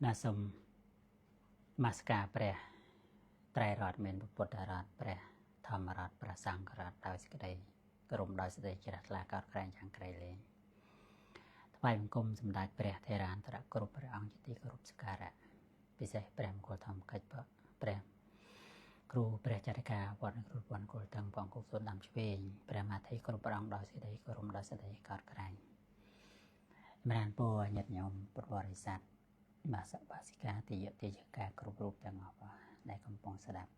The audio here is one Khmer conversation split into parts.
ណាសូមនមស្ការព្រះត្រៃរតន៍មានពុទ្ធរតន៍ព្រះធម្មរតន៍ព្រះសង្ឃរតន៍ដោយសេចក្តីគោរពដោយសេចក្តីជ្រះថ្លាកោតក្រែងយ៉ាងក្រៃលែងថ្វាយបង្គំសម្ដេចព្រះថេរាន្តរៈគ្រប់ព្រះអង្គជាទីគោរពសក្ការៈពិសេសព្រះមង្គលធម្មកិច្ចព្រះគ្រូព្រះចរិកាវត្តគ្រូវត្តគលតឹងបងគុសលដាំឆ្វេងព្រះមហាធិគ្រប់ព្រះអង្គដោយសេចក្តីគោរពដោយសេចក្តីកោតក្រែងចម្រើនពរញាតិញោមពុទ្ធបរិស័ទបាសបាសិកាទាយទាយកាគ្រប់រូបទាំងអស់បាទដែលកំពុងស្ដាប់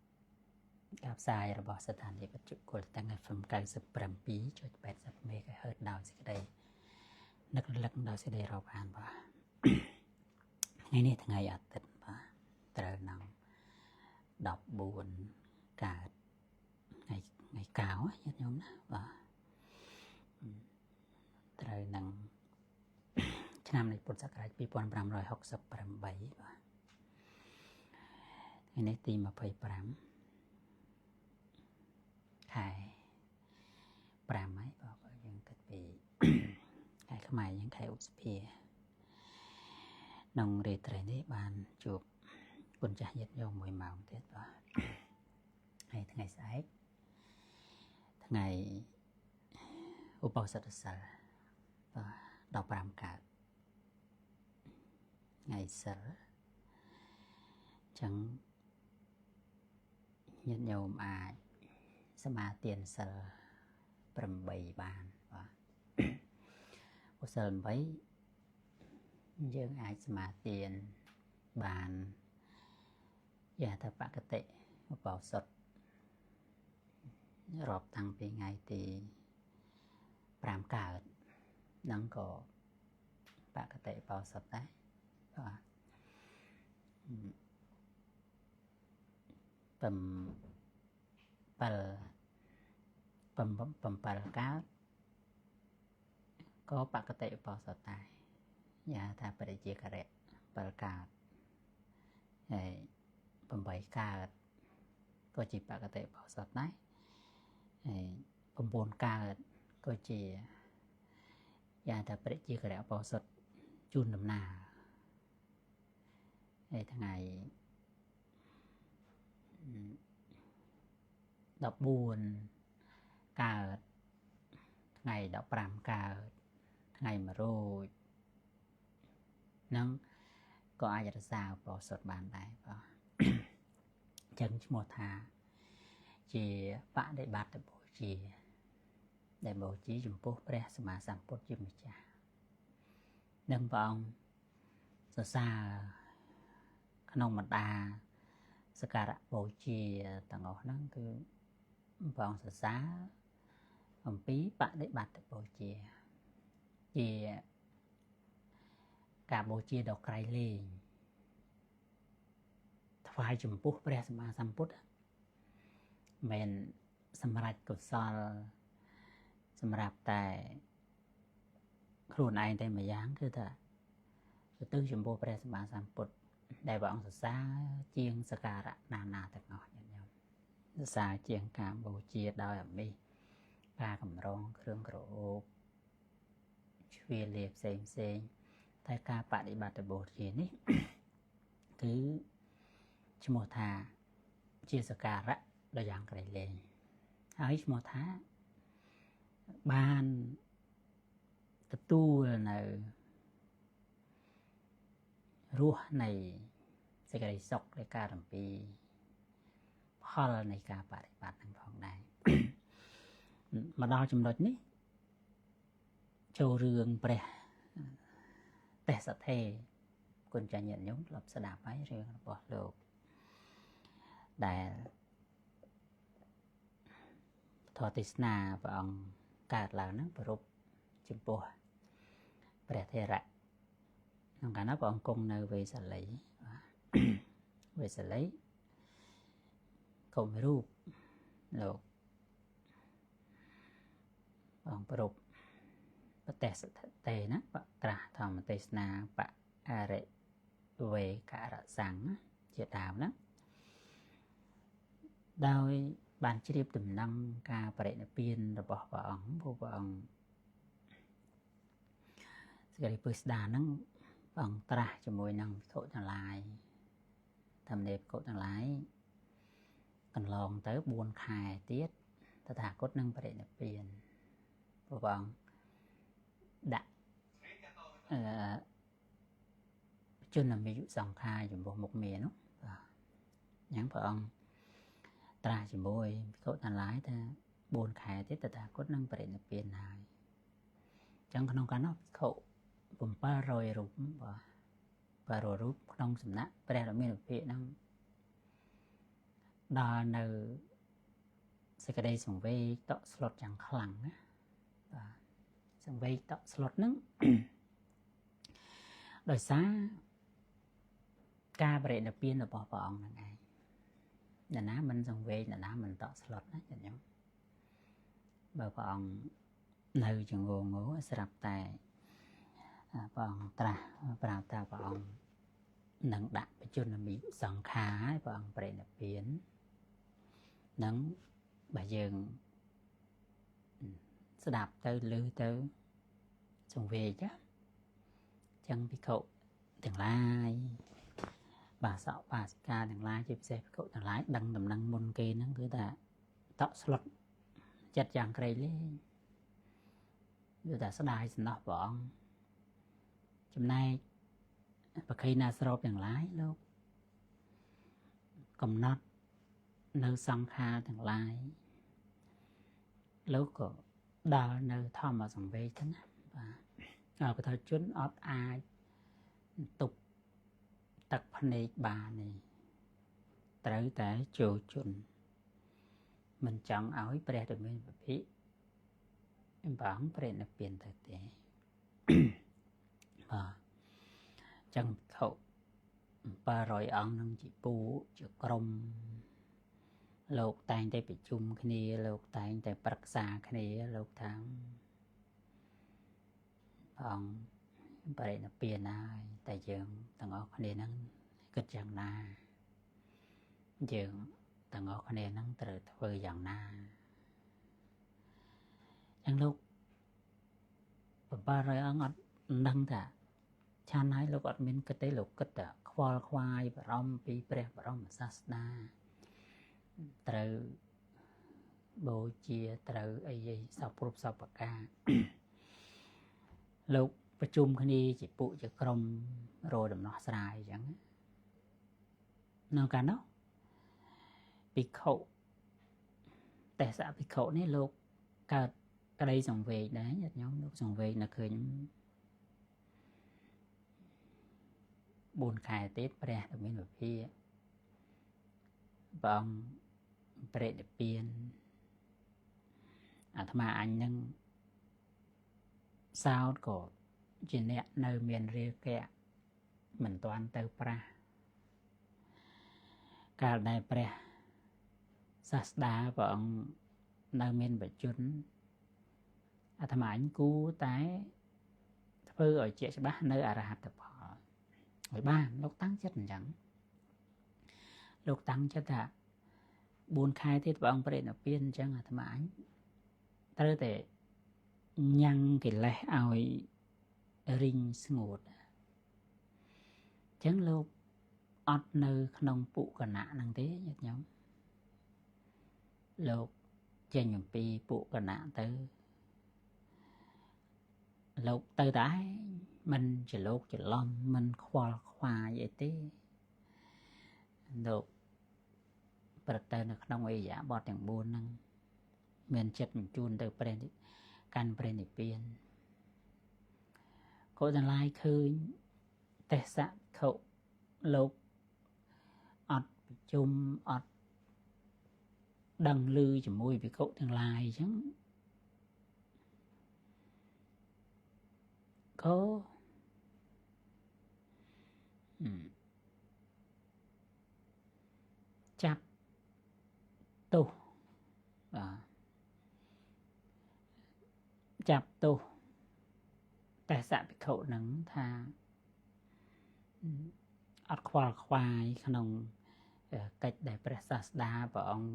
ការផ្សាយរបស់ស្ថានីយវិទ្យុគុលតឹង FM 97.80 MHz ដោយសេចក្តីនឹករលឹកដោយសេចក្តីរាប់អានបាទថ្ងៃនេះថ្ងៃអាទិត្យបាទត្រូវនឹង14កើតថ្ងៃថ្ងៃកៅញាតិញោមណាបាទត្រូវនឹងឆ្នាំនៃពុទ្ធសករាជ2568បាទថ្ងៃនេះទី25ខែ5ហើយបាទបើយើងគិតពីខែខ្មែរយើងខែឧសភាក្នុងរាត្រីនេះបានជួបគុណចាស់ញាតិញោម1ម៉ោងទៀតបាទហើយថ្ងៃស្អែកថ្ងៃឧបោសថសិលបាទ15កើតថ្ងៃសិលចឹងញាតិញោមអាចសមាទានសិល8បានបាទឧសិល8យើងអាចសមាទានបានយ៉ាថាបកតិឧបោសថរាប់តាំងពីថ្ងៃទី5កើតហ្នឹងក៏បកតិឧបោសថដែរបាទ7កើតក៏បកតិឧបោសថដែរយ៉ាថាបរិជាករៈ7កើតហើយ8កើតក៏ជាបកតិឧបោសថដែរហើយ9កើតក៏ជាយ៉ាថាបរិជាករៈឧបោសថជូនដំណើរហើយថ្ងៃ14កើតថ្ងៃ15កើតថ្ងៃ1រោចហ្នឹងក៏អាចរក្សាឧបោសថបានដែរបាទអញ្ចឹងឈ្មោះថាជាបដិបត្តិបូជាដែលបូជាចំពោះព្រះសម្មាសម្ពុទ្ធជាម្ចាស់និងព្រះអង្គសរសើរក្នុងបណ្ដាសក្ការៈបូជាទាំងអស់ហ្នឹងគឺព្រះអង្គសរសើរអំពីបដិបត្តិបូជាជាការបូជាដ៏ក្រៃលែងថ្វាយចំពោះព្រះសម្មាសម្ពុទ្ធមិនសម្រាប់កុសលសម្រាប់តែខ្លួនឯងតែម្យ៉ាងគឺថាទៅចំពោះព្រះសម្មាសម្ពុទ្ធដែលព្រះអង្គសរសើរជាងសក្ការៈណានាទាំងអស់ញាតិញោមសរសើរជាងការបូជាដោយអាមិសការកម្រងគ្រឿងក្រអូបជ្វាលាផ្សេងផ្សេងតែការបដិបត្តិបូជានេះគឺឈ្មោះថាជាសក្ការៈដ៏យ៉ាងក្រៃលែងហើយឈ្មោះថាបានទទួលនៅរសនៃសេចក្តីសុខនៃការអំពីផលនៃការបដិបត្តិនឹងផងដែរមកដល់ចំណុចនេះចូលរឿងព្រះទេសថេគុណចាស់ញាតិញោមធ្លាប់ស្ដាប់ហើយរឿងរបស់លោកដែលធម៌ទេសនាព្រះអង្គកើតឡើងហ្នឹងប្រពចំពោះព្រះថេរៈក្នុងកាលនោះព្រះអង្គគង់នៅវេសាលីបាទវេសាលីកុំរូបលោកអង្គប្រពប្រទេសតេណាបត្រាស់ធម្មទេសនាបអរិវេករសង្ឃជាដើមណាដោយបានជ្រាបដំណឹងការបរិនិព្វានរបស់ព្រះអង្គព្រោះព្រះអង្គសេចក្តីពឹស្ដាហ្នឹង ព្រះអង្គត្រាស់ជាមួយនឹងភិក្ខុទាំងឡាយធម្មនេភិក្ខុទាំងឡាយកន្លងទៅ4ខែទៀតតថាគតនឹងបរិនិព្វានព្រះអង្គដាក់ជនមិយុសង្ខារចំពោះមុខមានោះបាទអញ្ចឹងព្រះអង្គត្រាស់ជាមួយភិក្ខុទាំងឡាយថា4ខែទៀតតថាគតនឹងបរិនិព្វានហើយអញ្ចឹងក្នុងកាលនោះភិក្ខុ700រូបបាទ700រូបក្នុងសំណាក់ព្រះដ៏មានវិភាកហ្នឹងដល់នៅសេចក្តីសង្វេគតក់ស្លុតយ៉ាងខ្លាំងណាបាទសង្វេគតក់ស្លុតហ្នឹងដោយសារការបរិនិព្វានរបស់ព្រះអង្គហ្នឹងឯងអ្នកណាមិនសង្វេគអ្នកណាមិនតក់ស្លុតណាញាតិញោមបើព្រះអង្គនៅចងងោស្រាប់តែព្រះអង្គត្រាស់ប្រាប់ថាព្រះអង្គនឹងដាក់បជនមិសង្ខារឲ្យព្រះអង្គបរិនិព្វាននឹងបើយើងស្ដាប់ទៅឮទៅសង្វេគចឹងភិក្ខុទាំងឡាយបាសកបាសិកាទាំងឡាយជាពិសេសភិក្ខុទាំងឡាយដឹងដំណឹងមុនគេហ្នឹងគឺថាតក់ស្លុតចិត្តយ៉ាងក្រៃលែងគឺថាស្ដាយសំណោះព្រះអង្គចំណែកប្រខេណាស្របទាំងឡាយលោកកំណត់នៅសង្ខារទាំងឡាយលោកក៏ដល់នៅធម្មសង្វេគទៅណាបាទពុទ្ធជនអត់អាចទប់ទឹកភ្នែកបានទេត្រូវតែចូលជនមិនចង់ឲ្យព្រះដ៏មានវិភិព្រះអង្គព្រះនិព្វានទៅទេបាទចឹងភិក្ខុ700អង្គនឹងជាពូជាក្រុមលោកតែងតែប្រជុំគ្នាលោកតែងតែប្រឹក្សាគ្នាលោកថាព្រះអង្គបរិនិព្វានហើយតែយើងទាំងអស់គ្នាហ្នឹងគិតយ៉ាងណាយើងទាំងអស់គ្នាហ្នឹងត្រូវធ្វើយ៉ាងណាចឹងលោក700អង្គអត់ដឹងថាឆានហើយលោកអត់មានគិតទេលោកគិតតែខ្វល់ខ្វាយបារម្ភពីព្រះបរមសាស្តាត្រូវបូជាត្រូវអីអីសពគ្រប់សពប្រការលោកប្រជុំគ្នាជាពួកជាក្រុមរកដំណោះស្រាយអញ្ចឹងនៅកាលនោះភិក្ខុទេសៈភិក្ខុនេះលោកកើតក្តីសង្វេគដែរញាតិញោមលោកសង្វេគនៅឃើញ4ខែទៀតព្រះដ៏មានវិភាកព្រះអង្គបរិនិព្វានអាត្មាអញនឹងសោតក៏ជាអ្នកនៅមានរាគៈមិនទាន់ទៅប្រាស់កាលដែលព្រះសាស្តាព្រះអង្គនៅមានបច្ចុប្បន្នអាត្មាអញគួរតែធ្វើឲ្យជាច្បាស់នៅអរហត្តផលឲ្យបានលោកតាំងចិត្តអញ្ចឹងលោកតាំងចិត្តថា4ខែទៀតព្រះអង្គបរិនិព្វានអញ្ចឹងអាត្មាអញត្រូវតែញ៉ាំងកិលេសឲ្យរីងស្ងួតអញ្ចឹងលោកអត់នៅក្នុងពុគណៈហ្នឹងទេញាតិញោមលោកចេញអំពីពុគណៈទៅលោកទៅតែមិនច្រឡោកច្រឡំមិនខ្វល់ខ្វាយអីទេលោកប្រទៅនៅក្នុងអរិយាបថទាំង4ហ្នឹងមានចិត្តបញ្ជូនទៅព្រះកាន់ព្រះនិព្វានក៏ទាំងឡាយឃើញទេសៈភិក្ខុលោកអត់ប្រជុំអត់ដឹងឮជាមួយភិក្ខុទាំងឡាយអញ្ចឹងក៏ចាប់ទោសបាទចាប់ទោសទេសៈភិក្ខុនឹងថាអត់ខ្វល់ខ្វាយក្នុងកិច្ចដែលព្រះសាស្តាព្រះអង្គ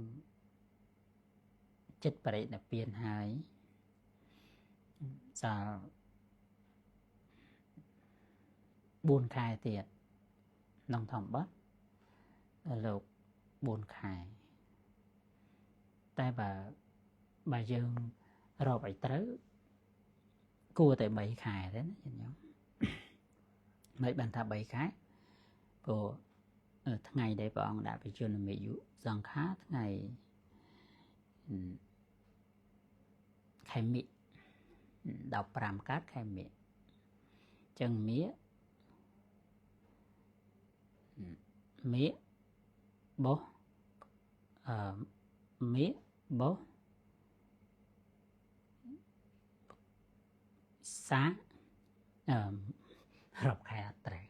ចិត្តបរិនិព្វានហើយសាល 4ខែទៀតក្នុងធម្មបទលោក4ខែតែបើយើងរាប់ឲ្យត្រូវគួរតែ3ខែទេណាញាតិញោមមិនបានថា3ខែព្រោះថ្ងៃដែលព្រះអង្គដាក់បច្ចុប្បន្នយុសង្ខារថ្ងៃខែមិ15កើតខែមិចឹងមិមិបោះមិបោះសារាប់ខែអត់ត្រូវ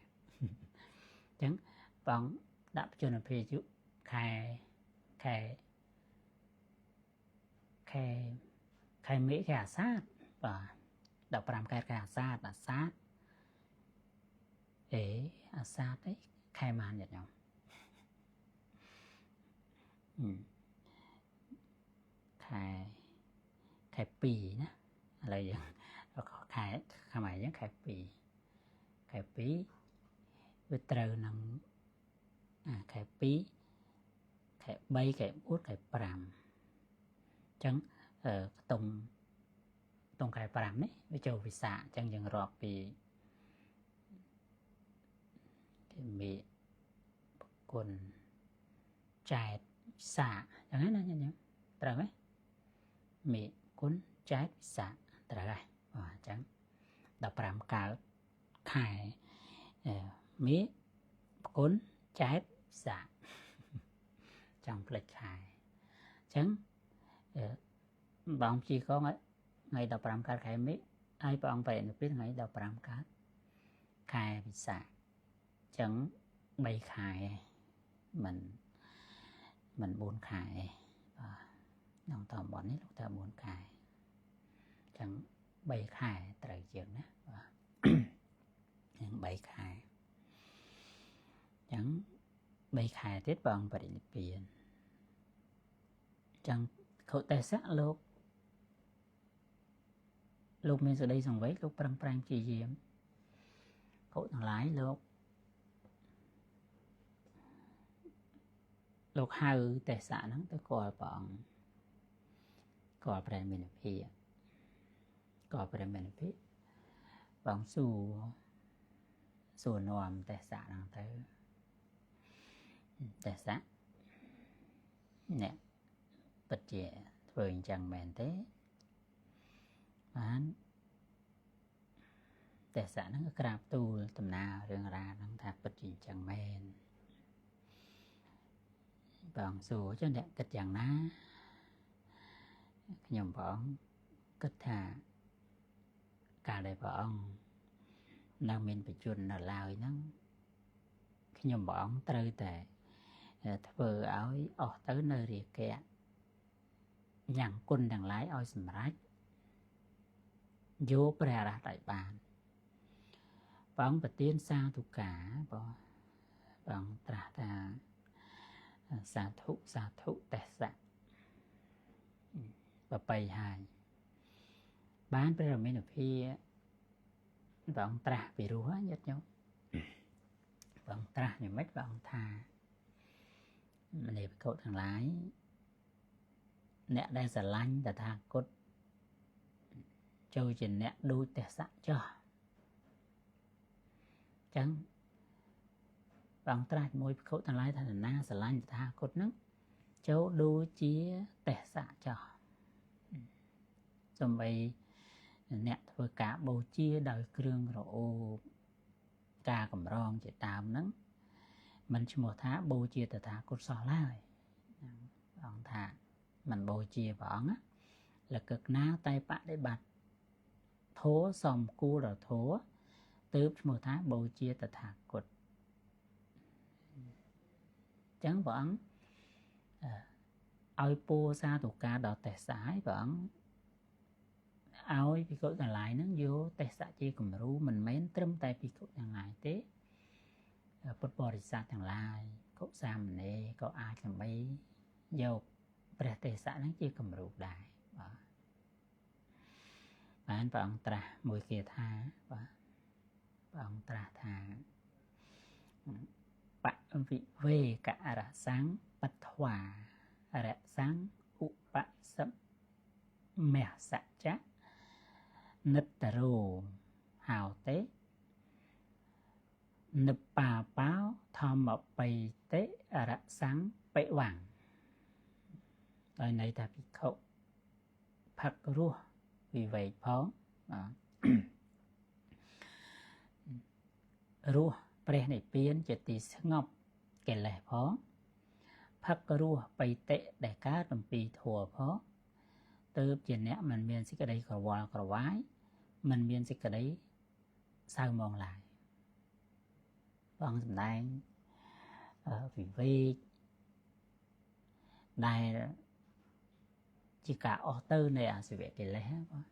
ចឹងបងដាក់ជនភិយុខែខែខែខែមិខែអាសាឍបាទ15ខែខែអាសាឍអាសាឍអេអាសាឍអីខែម៉ានញាតិញោមខែខែ2ណាឥឡូវយើងខែខ្មែរយើងខែ2ខែ2វាត្រូវនឹងខែ2ខែ3ខែ4ខែ5អញ្ចឹងខ្ទង់ខែ5នេះវាចូលវិសាខអញ្ចឹងយើងរាប់ពីមេគុណចែកវិសាខអញ្ចឹងណាញាតិញោមត្រូវទេមេគុណចែកវិសាខត្រូវហើយបាទអញ្ចឹង15កើតខែមេគុណចែកវិសាខចង់ផ្លេចខែអញ្ចឹងបងព្យាករថ្ងៃ15កើតខែមិហើយព្រះអង្គបរិនិព្វានថ្ងៃ15កើតខែវិសាខអញ្ចឹង3ខែមិន4ខែបាទក្នុងតំបន់នេះលោកថា4ខែអញ្ចឹង3ខែត្រូវជាងណាបាទនឹង3ខែអញ្ចឹង3ខែទៀតព្រះអង្គបរិនិព្វានអញ្ចឹងខុទេសៈលោកមានសេចក្តីសង្វេគលោកប្រឹងប្រែងព្យាយាមខុទាំងឡាយលោកហៅទេសៈហ្នឹងទៅគាល់ព្រះអង្គគាល់ព្រះមានភិគាល់ព្រះមានភិព្រះអង្គសួរនាំទេសៈហ្នឹងទៅទេសៈអ្នកពិតជាធ្វើអញ្ចឹងមែនទេបានទេសៈហ្នឹងក៏ក្រាបទូលដំណើររឿងរ៉ាវហ្នឹងថាពិតជាអញ្ចឹងមែនបងសួរចុះអ្នកគិតយ៉ាងណាខ្ញុំព្រះអង្គគិតថាកាលដែលព្រះអង្គនៅមានបច្ចុប្បន្ននៅឡើយហ្នឹងខ្ញុំព្រះអង្គត្រូវតែធ្វើឲ្យអស់ទៅនៅរាគៈញ៉ាំងគុណទាំងឡាយឲ្យសម្រេចយកព្រះអរហន្តឲ្យបានព្រះអង្គប្រទានសាធុកាបងព្រះអង្គត្រាស់ថាសាធុសាធុទេសៈបបីហើយបានព្រះរាមាភិព្រះអង្គត្រាស់ពីរោះញាតិញោមព្រះអង្គត្រាស់យ៉ាងម៉េចព្រះអង្គថាមនីភិក្ខុទាំងឡាយអ្នកដែលស្រឡាញ់តថាគតចូលជាអ្នកដូចទេសៈចុះអញ្ចឹងព្រះអង្គត្រាស់ជាមួយភិក្ខុទាំងឡាយថាណាស្រឡាញ់តថាគតហ្នឹងចូលដូចជាទេសៈចុះសំបីអ្នកធ្វើការបូជាដោយគ្រឿងក្រអូបការកម្រងជាតាមហ្នឹងមិនឈ្មោះថាបូជាតថាគតសោះឡើយព្រះអង្គថាមិនបូជាព្រះអង្គលកឹកណាតែបដិបត្តិធម៌សំគួរដល់ធម៌ទើបឈ្មោះថាបូជាតថាគតអញ្ចឹងព្រះអង្គឲ្យពោសាធុការដល់ទេសៈហើយព្រះអង្គឲ្យភិក្ខុទាំងឡាយហ្នឹងយកទេសៈជាគំរូមិនមែនត្រឹមតែភិក្ខុទាំងឡាយទេពុទ្ធបរិស័ទទាំងឡាយកុសាមណេរក៏អាចដើម្បីយកព្រះទេសៈហ្នឹងជាគំរូដែរបាទបានព្រះអង្គត្រាស់មួយគាថាបាទ ព្រះអង្គត្រាស់ថាបវិវេករសੰបត្វារសੰឧបសមសច្ចៈនិត្តរោហោទេនិបាបោធម្មបៃតិរសੰបិវੰដោយន័យថាភិក្ខុផឹករសវិវេកផងបាទរសព្រះនិព្វានជាទីស្ងប់កិលេសផងផឹករសបៃតិដែលកើតអំពីធម៌ផងទើបជាអ្នកមិនមានសេចក្តីក្រវល់ក្រវាយមិនមានសេចក្តីសៅមងឡើយព្រះអង្គសម្ដែងវិវេកដែលជាការអស់ទៅនៃអសិវៈកិលេសបាទ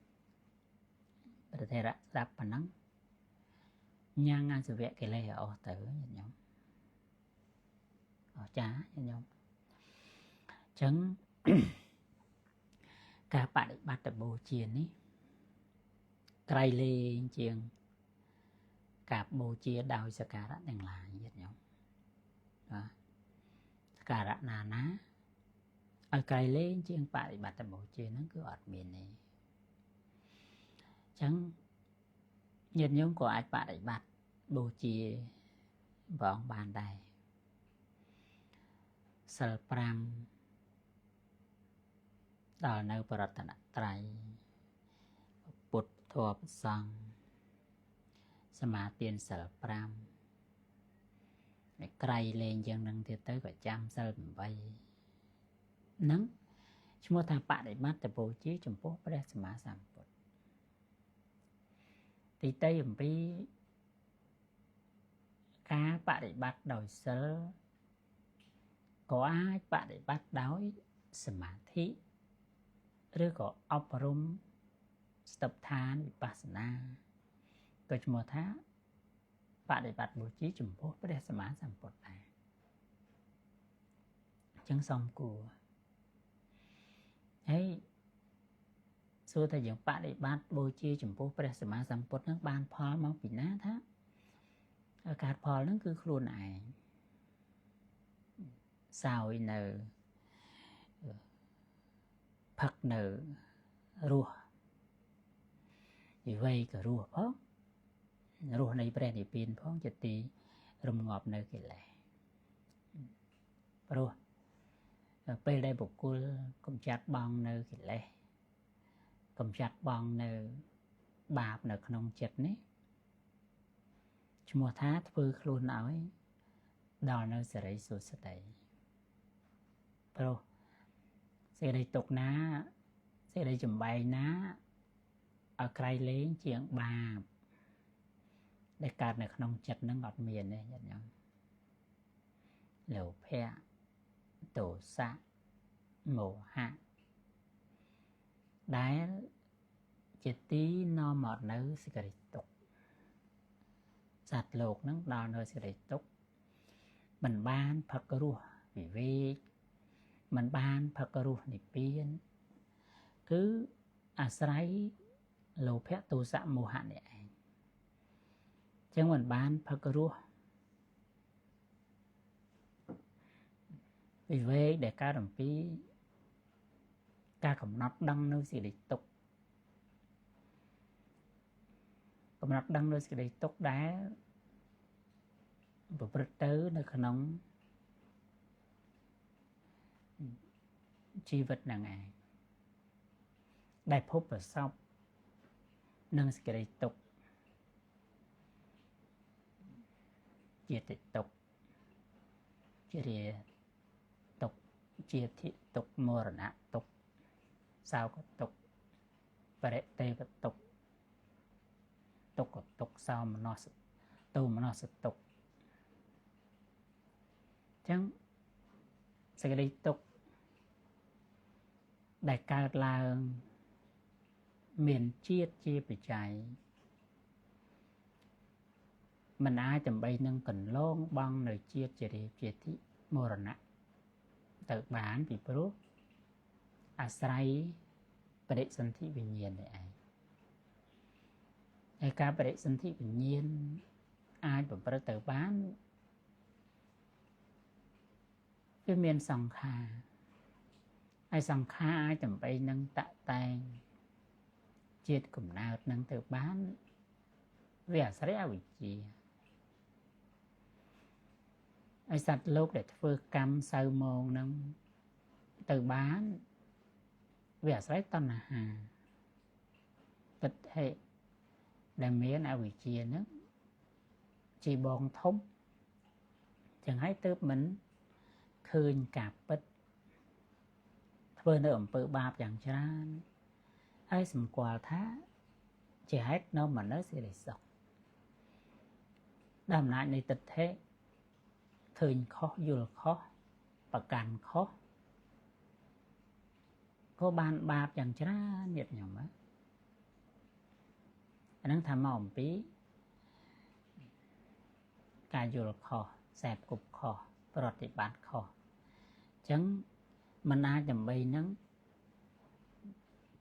ព្រះថេរៈស្ដាប់ប៉ុណ្ណឹងញ៉ាំងអសិវៈកិលេសអស់ទៅញាតិញោមអស្ចារ្យញាតិញោមអញ្ចឹងការបដិបត្តិបូជានេះក្រៃលែងជាងការបូជាដោយសក្ការៈទាំងឡាយញាតិញោមបាទសក្ការៈណាណាឲ្យក្រៃលែងជាងបដិបត្តិបូជាហ្នឹងគឺអត់មានទេអញ្ចឹងញាតិញោមក៏អាចបដិបត្តិបូជាព្រះអង្គបានដែរសិល5ដល់នៅបរតនត្រ័យពុទ្ធធម៌សង្ឃសមាទានសិល5ហើយក្រៃលែងយ៉ាងនឹងទៀតទៅក៏ចាំសិល8ហ្នឹងឈ្មោះថាបដិបត្តិបូជាចំពោះព្រះសម្មាសម្ពុទ្ធទីតីអំពីការបដិបត្តិដោយសិលក៏អាចបដិបត្តិដោយសមាធិឬក៏អប់រំស្ទដ្ឋានវិបស្សនាក៏ឈ្មោះថាបដិបត្តិបូជាចំពោះព្រះសម្មាសម្ពុទ្ធដែរអញ្ចឹងសំគួរហើយសួរថាយើងបដិបត្តិបូជាចំពោះព្រះសម្មាសម្ពុទ្ធនឹងបានផលមកពីណាថាកើតផលនឹងគឺខ្លួនឯងសោយនៅផឹកនៅរស់វិវ័យក៏រស់ផងរស់នៃព្រះនិព្វានផងជាទីរំងាប់នៅកិលេសព្រោះពេលដែលបុគ្គលកំចាត់បងនៅកិលេសកំចាត់បងនៅបាបនៅក្នុងចិត្តនេះឈ្មោះថាធ្វើខ្លួនឲ្យដល់នៅសេរីសុស្ដីព្រោះសេចក្តីទុកណាសេចក្តីចំបែងណាឲ្យក្រៃលែងជាងបាបដែលកើតនៅក្នុងចិត្តនឹងអត់មានទេញាតិញោមលោភៈទោសៈមោហៈដែលជាទីនាំមកនៅសេចក្តីទុក្ខសត្វលោកនឹងដល់នៅសេចក្តីទុក្ខមិនបានផឹករសវិវេកមិនបានផឹករសនិព្វានគឺអាស្រ័យលោភៈទោសៈមោហៈនេះឯងចឹងមិនបានផឹករសវិវេកដែលកើតអំពីការកំណត់ដឹងនៅសេចក្តីទុក្ខកំណត់ដឹងនៅសេចក្តីទុក្ខដែលប្រព្រឹត្តទៅនៅក្នុងជីវិតហ្នឹងឯងដែលភពប្រសពនឹងសេចក្តីទុក្ខជាតិទុក្ខជារាទុក្ខជាធិទុក្ខមរណៈទុក្ខសោកទុក្ខបរិទេវទុក្ខទុក្ខទុក្ខសោមនស្សទោមនស្សទុក្ខអញ្ចឹងសេចក្តីទុក្ខដែលកើតឡើងមានជាតិជាបច្ច័យមិនអាចដើម្បីនឹងកន្លងបងនៅជាតិជារាជាធិមរណៈទៅបានពីព្រោះអាស្រ័យបរិសន្ធិវិញ្ញាណនេះឯងហើយការបរិសន្ធិវិញ្ញាណ អាចប្រព្រឹត្តទៅបានវាមានសង្ខារហើយសង្ខារអាចដើម្បីនឹងតតែងជាតិកំណើតនឹងទៅបានវាអាស្រ័យអវិជ្ជាហើយសត្វលោកដែលធ្វើកម្មសៅមងនឹងទៅបានវាអាស្រ័យតណ្ហាទិដ្ឋិដែលមានអវិជ្ជានឹងជាបងធំចឹងហើយទើបមិនឃើញការពិតធ្វើនៅអំពើបាបយ៉ាងច្រើនហើយសម្គាល់ថាជាហេតុនាំមកនូវសេចក្តីសុខដោយអំណាចនៃទិដ្ឋិឃើញខុសយល់ខុសប្រកាន់ខុសក៏បានបាបយ៉ាងច្រើនញាតិញោមណាអានឹងថាមកអំពីការយល់ខុសសែបគប់ខុសប្រតិបត្តិខុសអញ្ចឹងមិនអាចដើម្បីនឹង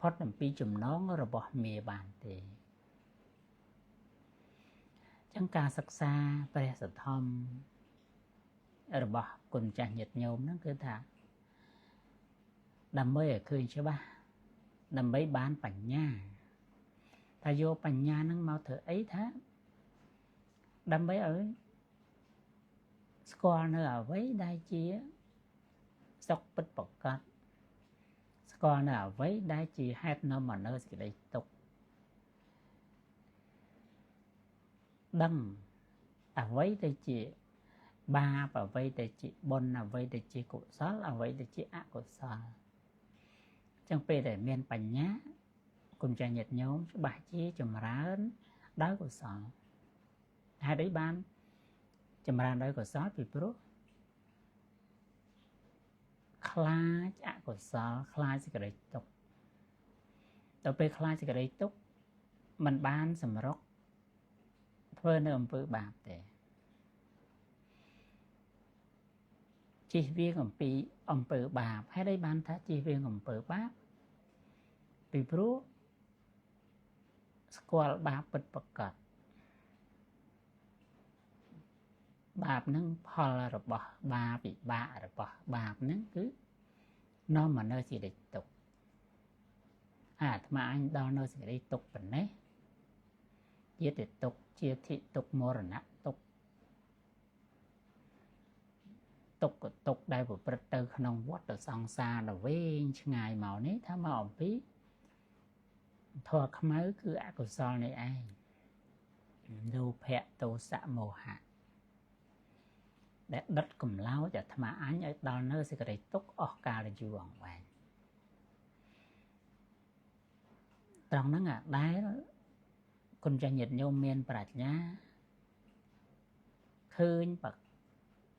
ផុតអំពីចំណងរបស់មាបានទេអញ្ចឹងការសិក្សាព្រះសទ្ធំរបស់គុណចាស់ញាតិញោមហ្នឹងគឺថាដើម្បីឲ្យឃើញច្បាស់ដើម្បីបានបញ្ញាថាយកបញ្ញាហ្នឹងមកធ្វើអីថាដើម្បីឲ្យស្គាល់នៅអ្វីដែលជាសុខពិតប្រាកដស្គាល់នៅអ្វីដែលជាហេតុនាំមកនូវសេចក្តីទុក្ខដឹងអ្វីដែលជាបាបអ្វីដែលជាបុណ្យអ្វីដែលជាកុសលអ្វីដែលជាអកុសលចឹងពេលដែលមានបញ្ញាគុណចាស់ញាតិញោមច្បាស់ជាចម្រើនដោយកុសលហេតុអីបានចម្រើនដោយកុសលពីព្រោះខ្លាចអកុសលខ្លាចសេចក្តីទុក្ខដល់ពេលខ្លាចសេចក្តីទុក្ខមិនបានសម្រុកធ្វើនៅអំពើបាបទេជិះវៀងអំពីអំពើបាបហេតុអីបានថាជិះវៀងអំពើបាបពីព្រោះស្គាល់បាបពិតប្រាកដបាបនឹងផលរបស់បាបវិបាករបស់បាបនឹងគឺនាំមកនូវសេចក្តីទុក្ខអាត្មាអញដល់នៅសេចក្តីទុក្ខប៉ុណ្ណេះជាតិទុក្ខជាធិទុក្ខមរណៈទុក្ខទុក្ខទុក្ខដែលប្រព្រឹត្តទៅក្នុងវដ្តសង្សារដ៏វែងឆ្ងាយមកនេះថាមកអំពីធម៌ខ្មៅគឺអកុសលនេះឯងលោភៈទោសៈមោហៈដែលដិតកម្លោចអាត្មាអញឲ្យដល់នៅសេចក្តីទុក្ខអស់កាលយូរអង្វែងត្រង់ហ្នឹងដែលគុណចាស់ញាតិញោមមានប្រាជ្ញាឃើញបច្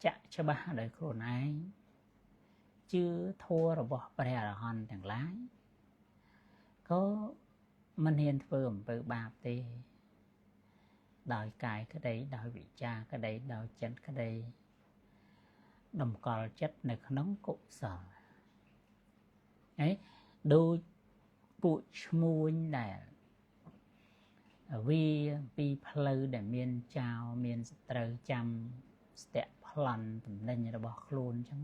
ចៈច្បាស់ដោយខ្លួនឯងជឿធម៌របស់ព្រះអរហន្តទាំងឡាយក៏មិនហ៊ានធ្វើអំពើបាបទេដោយកាយក្តីដោយវិចារក្តីដោយចិត្តក្តីតម្កល់ចិត្តនៅក្នុងកុសលហើយដូចពួកឈ្មួញដែលវាពីផ្លូវដែលមានចោរមានសត្រូវចាំស្ទាក់ប្លន់តំណែងរបស់ខ្លួនអញ្ចឹង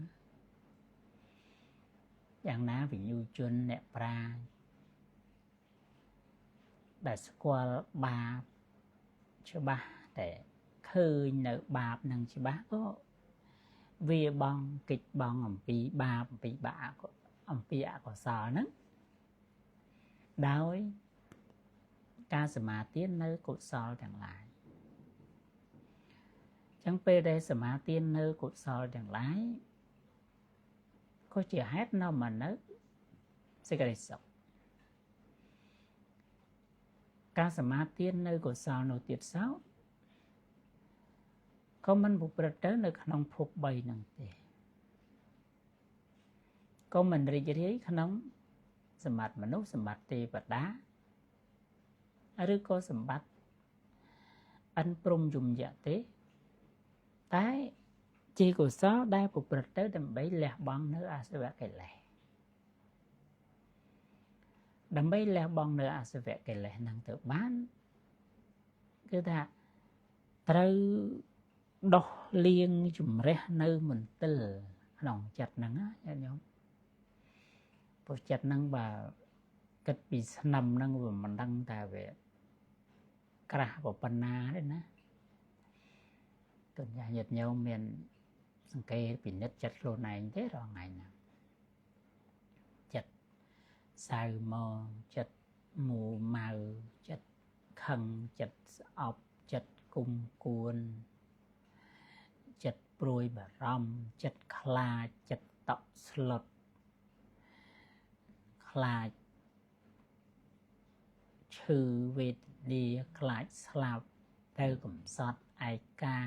យ៉ាងណាវិញ្ញូជនអ្នកប្រាជ្ញដែលស្គាល់បាបច្បាស់តែឃើញនៅបាបនឹងច្បាស់ក៏វាបងកិច្ចបងអំពីបាបអំពីបាបអំពីអកុសលហ្នឹងដោយការសមាទាននៅកុសលទាំងឡាយចឹងពេលដែលសមាទាននៅកុសលទាំងឡាយក៏ជាហេតុនាំមកនូវសេចក្តីសុខការសមាទាននៅកុសលនោះទៀតសោតក៏មិនប្រព្រឹត្តទៅនៅក្នុងភព3ហ្នឹងទេក៏មិនរីករាយក្នុងសម្បត្តិមនុស្សសម្បត្តិទេវតាឬក៏សម្បត្តិអិនព្រំយមយៈទេតែជាកុសលដែលប្រព្រឹត្តទៅដើម្បីលះបង់នៅអសវកិលេសដើម្បីលះបង់នៅអសវកិលេសហ្នឹងទៅបានគឺថា ត្រូវដោះលាងជំរះនៅមន្ទិលក្នុងចិត្តហ្នឹងណាញាតិញោមព្រោះចិត្តហ្នឹងបើគិតពីស្នឹមហ្នឹងវាមិនដឹងថាវាក្រាស់ប៉ុណ្ណាទេណាកញ្ញាញាតិញោមមានសង្កេតពិនិត្យចិត្តខ្លួនឯងទេរាល់ថ្ងៃហ្នឹងចិត្តសៅមងចិត្តមួម៉ៅចិត្តខឹងចិត្តស្អប់ចិត្តគុំគួនចិត្តព្រួយបារម្ភចិត្តខ្លាចចិត្តតក់ស្លុតខ្លាចឈឺវេទនាខ្លាចស្លាប់ទៅកំសត់ឯកា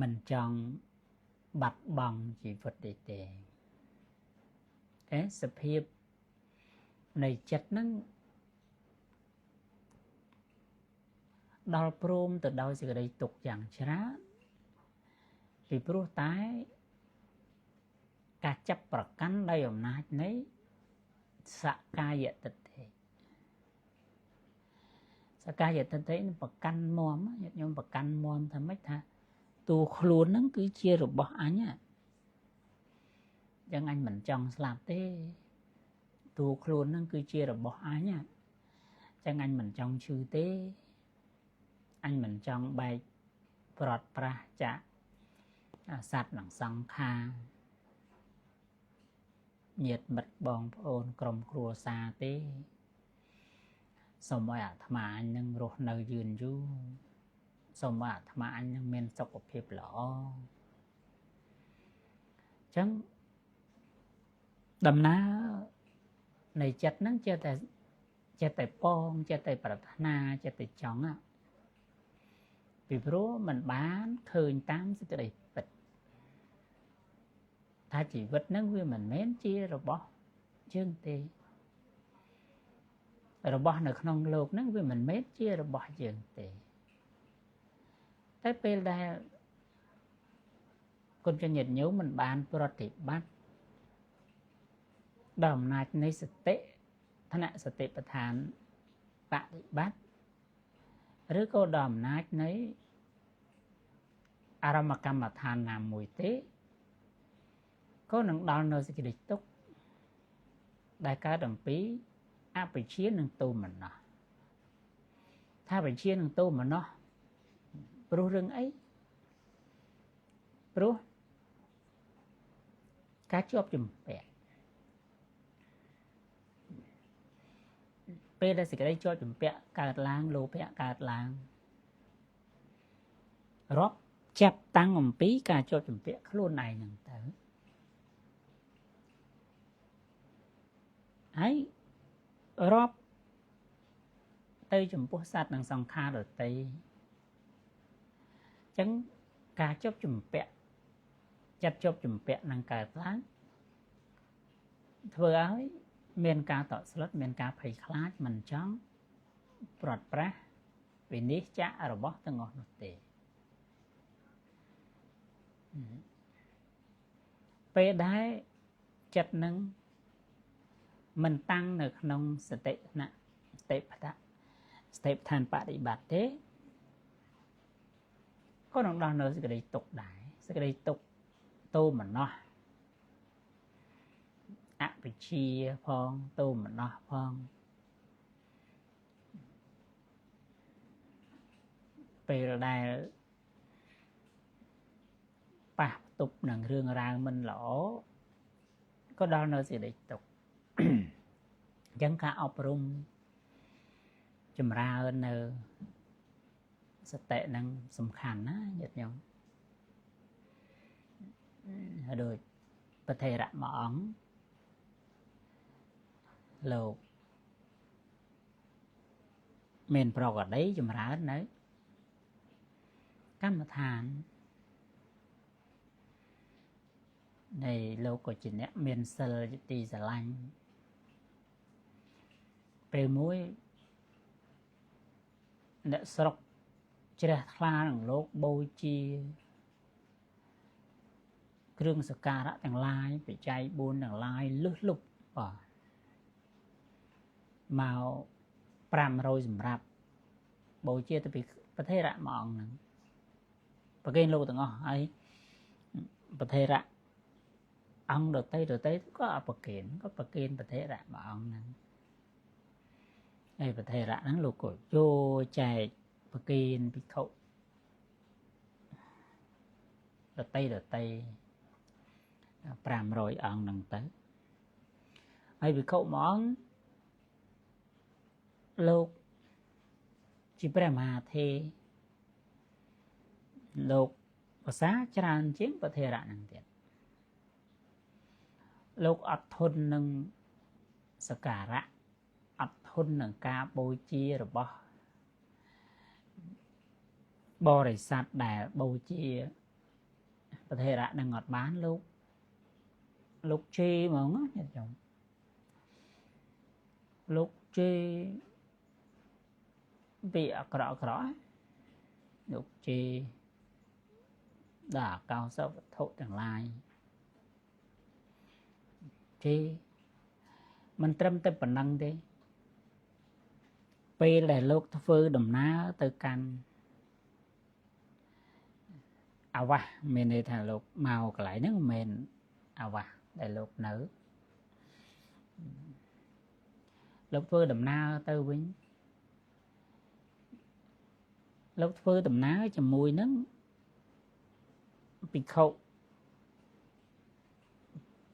មិនចង់បាត់បង់ជីវិតទេទេតែសភាពនៃចិត្តហ្នឹងដល់ព្រមទៅដោយសេចក្តីទុក្ខយ៉ាងច្រើនពីព្រោះតែការចាប់ប្រកាន់ដោយអំណាចនៃសកាយទិដ្ឋិសកាយទិដ្ឋិនឹងប្រកាន់មញាតិញោមប្រកាន់មថាម៉េចថាតួខ្លួនហ្នឹងគឺជារបស់អញចឹងអញមិនចង់ស្លាប់ទេតួខ្លួនហ្នឹងគឺជារបស់អញចឹងអញមិនចង់ឈឺទេអញមិនចង់បែកប្រត់ប្រាស់ចាកសត្វនិងសង្ខារញាតិមិត្តបងប្អូនក្រុមគ្រួសារទេសូមឲ្យអាត្មាអញនឹងរស់នៅយឺនយូរសូមឲ្យអាត្មាអញនឹងមានសុខភាពល្អអញ្ចឹងដំណើរនៃចិត្តហ្នឹងចេះតែប៉ងចេះតែប្រាថ្នាចេះតែចង់ពីព្រោះมันបានឃើញតាមសេចក្តីពិតថាជីវិតហ្នឹងវាមិនមែនជារបស់យើងទេរបស់នៅក្នុងលោកហ្នឹងវាមិនមែនជារបស់យើងទេតែពេលដែលគុណញាតិញោមមិនបានប្រតិបត្តិដល់អំណាចនៃសតិឋានៈសតិប្បដ្ឋានបដិបត្តិឬក៏ដល់អំណាចនៃអារម្មណ៍កម្មដ្ឋានណាមួយទេក៏នឹងដល់នៅសេចក្តីទុក្ខដែលកើតអំពីអវិជ្ជានិងទោមនស្សថាវិជ្ជានិងទោមនស្សព្រោះរឿងអីព្រោះការជាប់ជំពាក់ពេលដែលសេចក្តីជាប់ជំពាក់កើតឡើងលោភៈកើតឡើងរាប់ចាប់តាំងអំពីការជាប់ជំពាក់ខ្លួនឯងហ្នឹងទៅហើយរាប់ទៅចំពោះសត្វនិងសង្ខារដទៃអញ្ចឹងការជាប់ជំពាក់ចិត្តជាប់ជំពាក់នឹងកើតឡើងធ្វើឲ្យមានការតក់ស្លុតមានការភ័យខ្លាចមិនចង់ប្រត់ប្រាស់វិនិច្ឆ័យរបស់ទាំងអស់នោះទេពេលដែលចិត្តនឹងមិនតាំងនៅក្នុងសតិណៈសតិប្បដ្ឋានបដិបត្តិទេក៏នឹងដល់នៅសេចក្តីទុក្ខដែរសេចក្តីទុក្ខទោមនស្សអវិជ្ជាផងទោមនស្សផងពេលដែលប៉ះផ្ទប់នឹងរឿងរ៉ាវមិនល្អក៏ដល់នៅសេចក្តីទុក្ខអញ្ចឹងការអប់រំចម្រើននៅសតិនឹងសំខាន់ណាញាតិញោមដូចប្រធេរៈមួយអង្គលោកមានប្រកដីចម្រើននៅកម្មដ្ឋាននៃលោកក៏ជាអ្នកមានសិលជាទីស្រឡាញ់ពេលមួយអ្នកស្រុកជ្រះថ្លានឹងលោកបូជាគ្រឿងសក្ការៈទាំងឡាយបច្ច័យ4ទាំងឡាយលឹះលុបបាទមក500សម្រាប់បូជាទៅពី ប្រធេរៈមួយអង្គហ្នឹងប្រគេនលោកទាំងអស់ហើយប្រធេរៈអង្គដតីក៏អត់ប្រគេនក៏ប្រគេនប្រធេរៈមួយអង្គហ្នឹងហើយប្រធេរៈហ្នឹងលោកក៏យកចែកប្រគេនភិក្ខុដតី500អង្គហ្នឹងទៅហើយភិក្ខុមួយអង្គលោកជាព្រះមហាធេរលោកភាសាច្រើនជាងប្រធេរៈហ្នឹងទៀតលោកអត់ធន់នឹងសក្ការៈអត់ធន់នឹងការបូជារបស់បរិស័ទដែលបូជាប្រធេរៈនឹងអត់បានលោកជេរហ្មងណាញាតិញោមលោកជេរពីអាក្រក់លោកជេរដល់កោសវត្ថុទាំងឡាយជេរមិនត្រឹមតែប៉ុណ្ណឹងទេពេលដែលលោកធ្វើដំណើរទៅកាន់អាវាសមានន័យថាលោកមកកន្លែងហ្នឹងមិនមែនអាវាសដែលលោកនៅលោកធ្វើដំណើរទៅវិញលោកធ្វើដំណើរជាមួយនឹងភិក្ខុ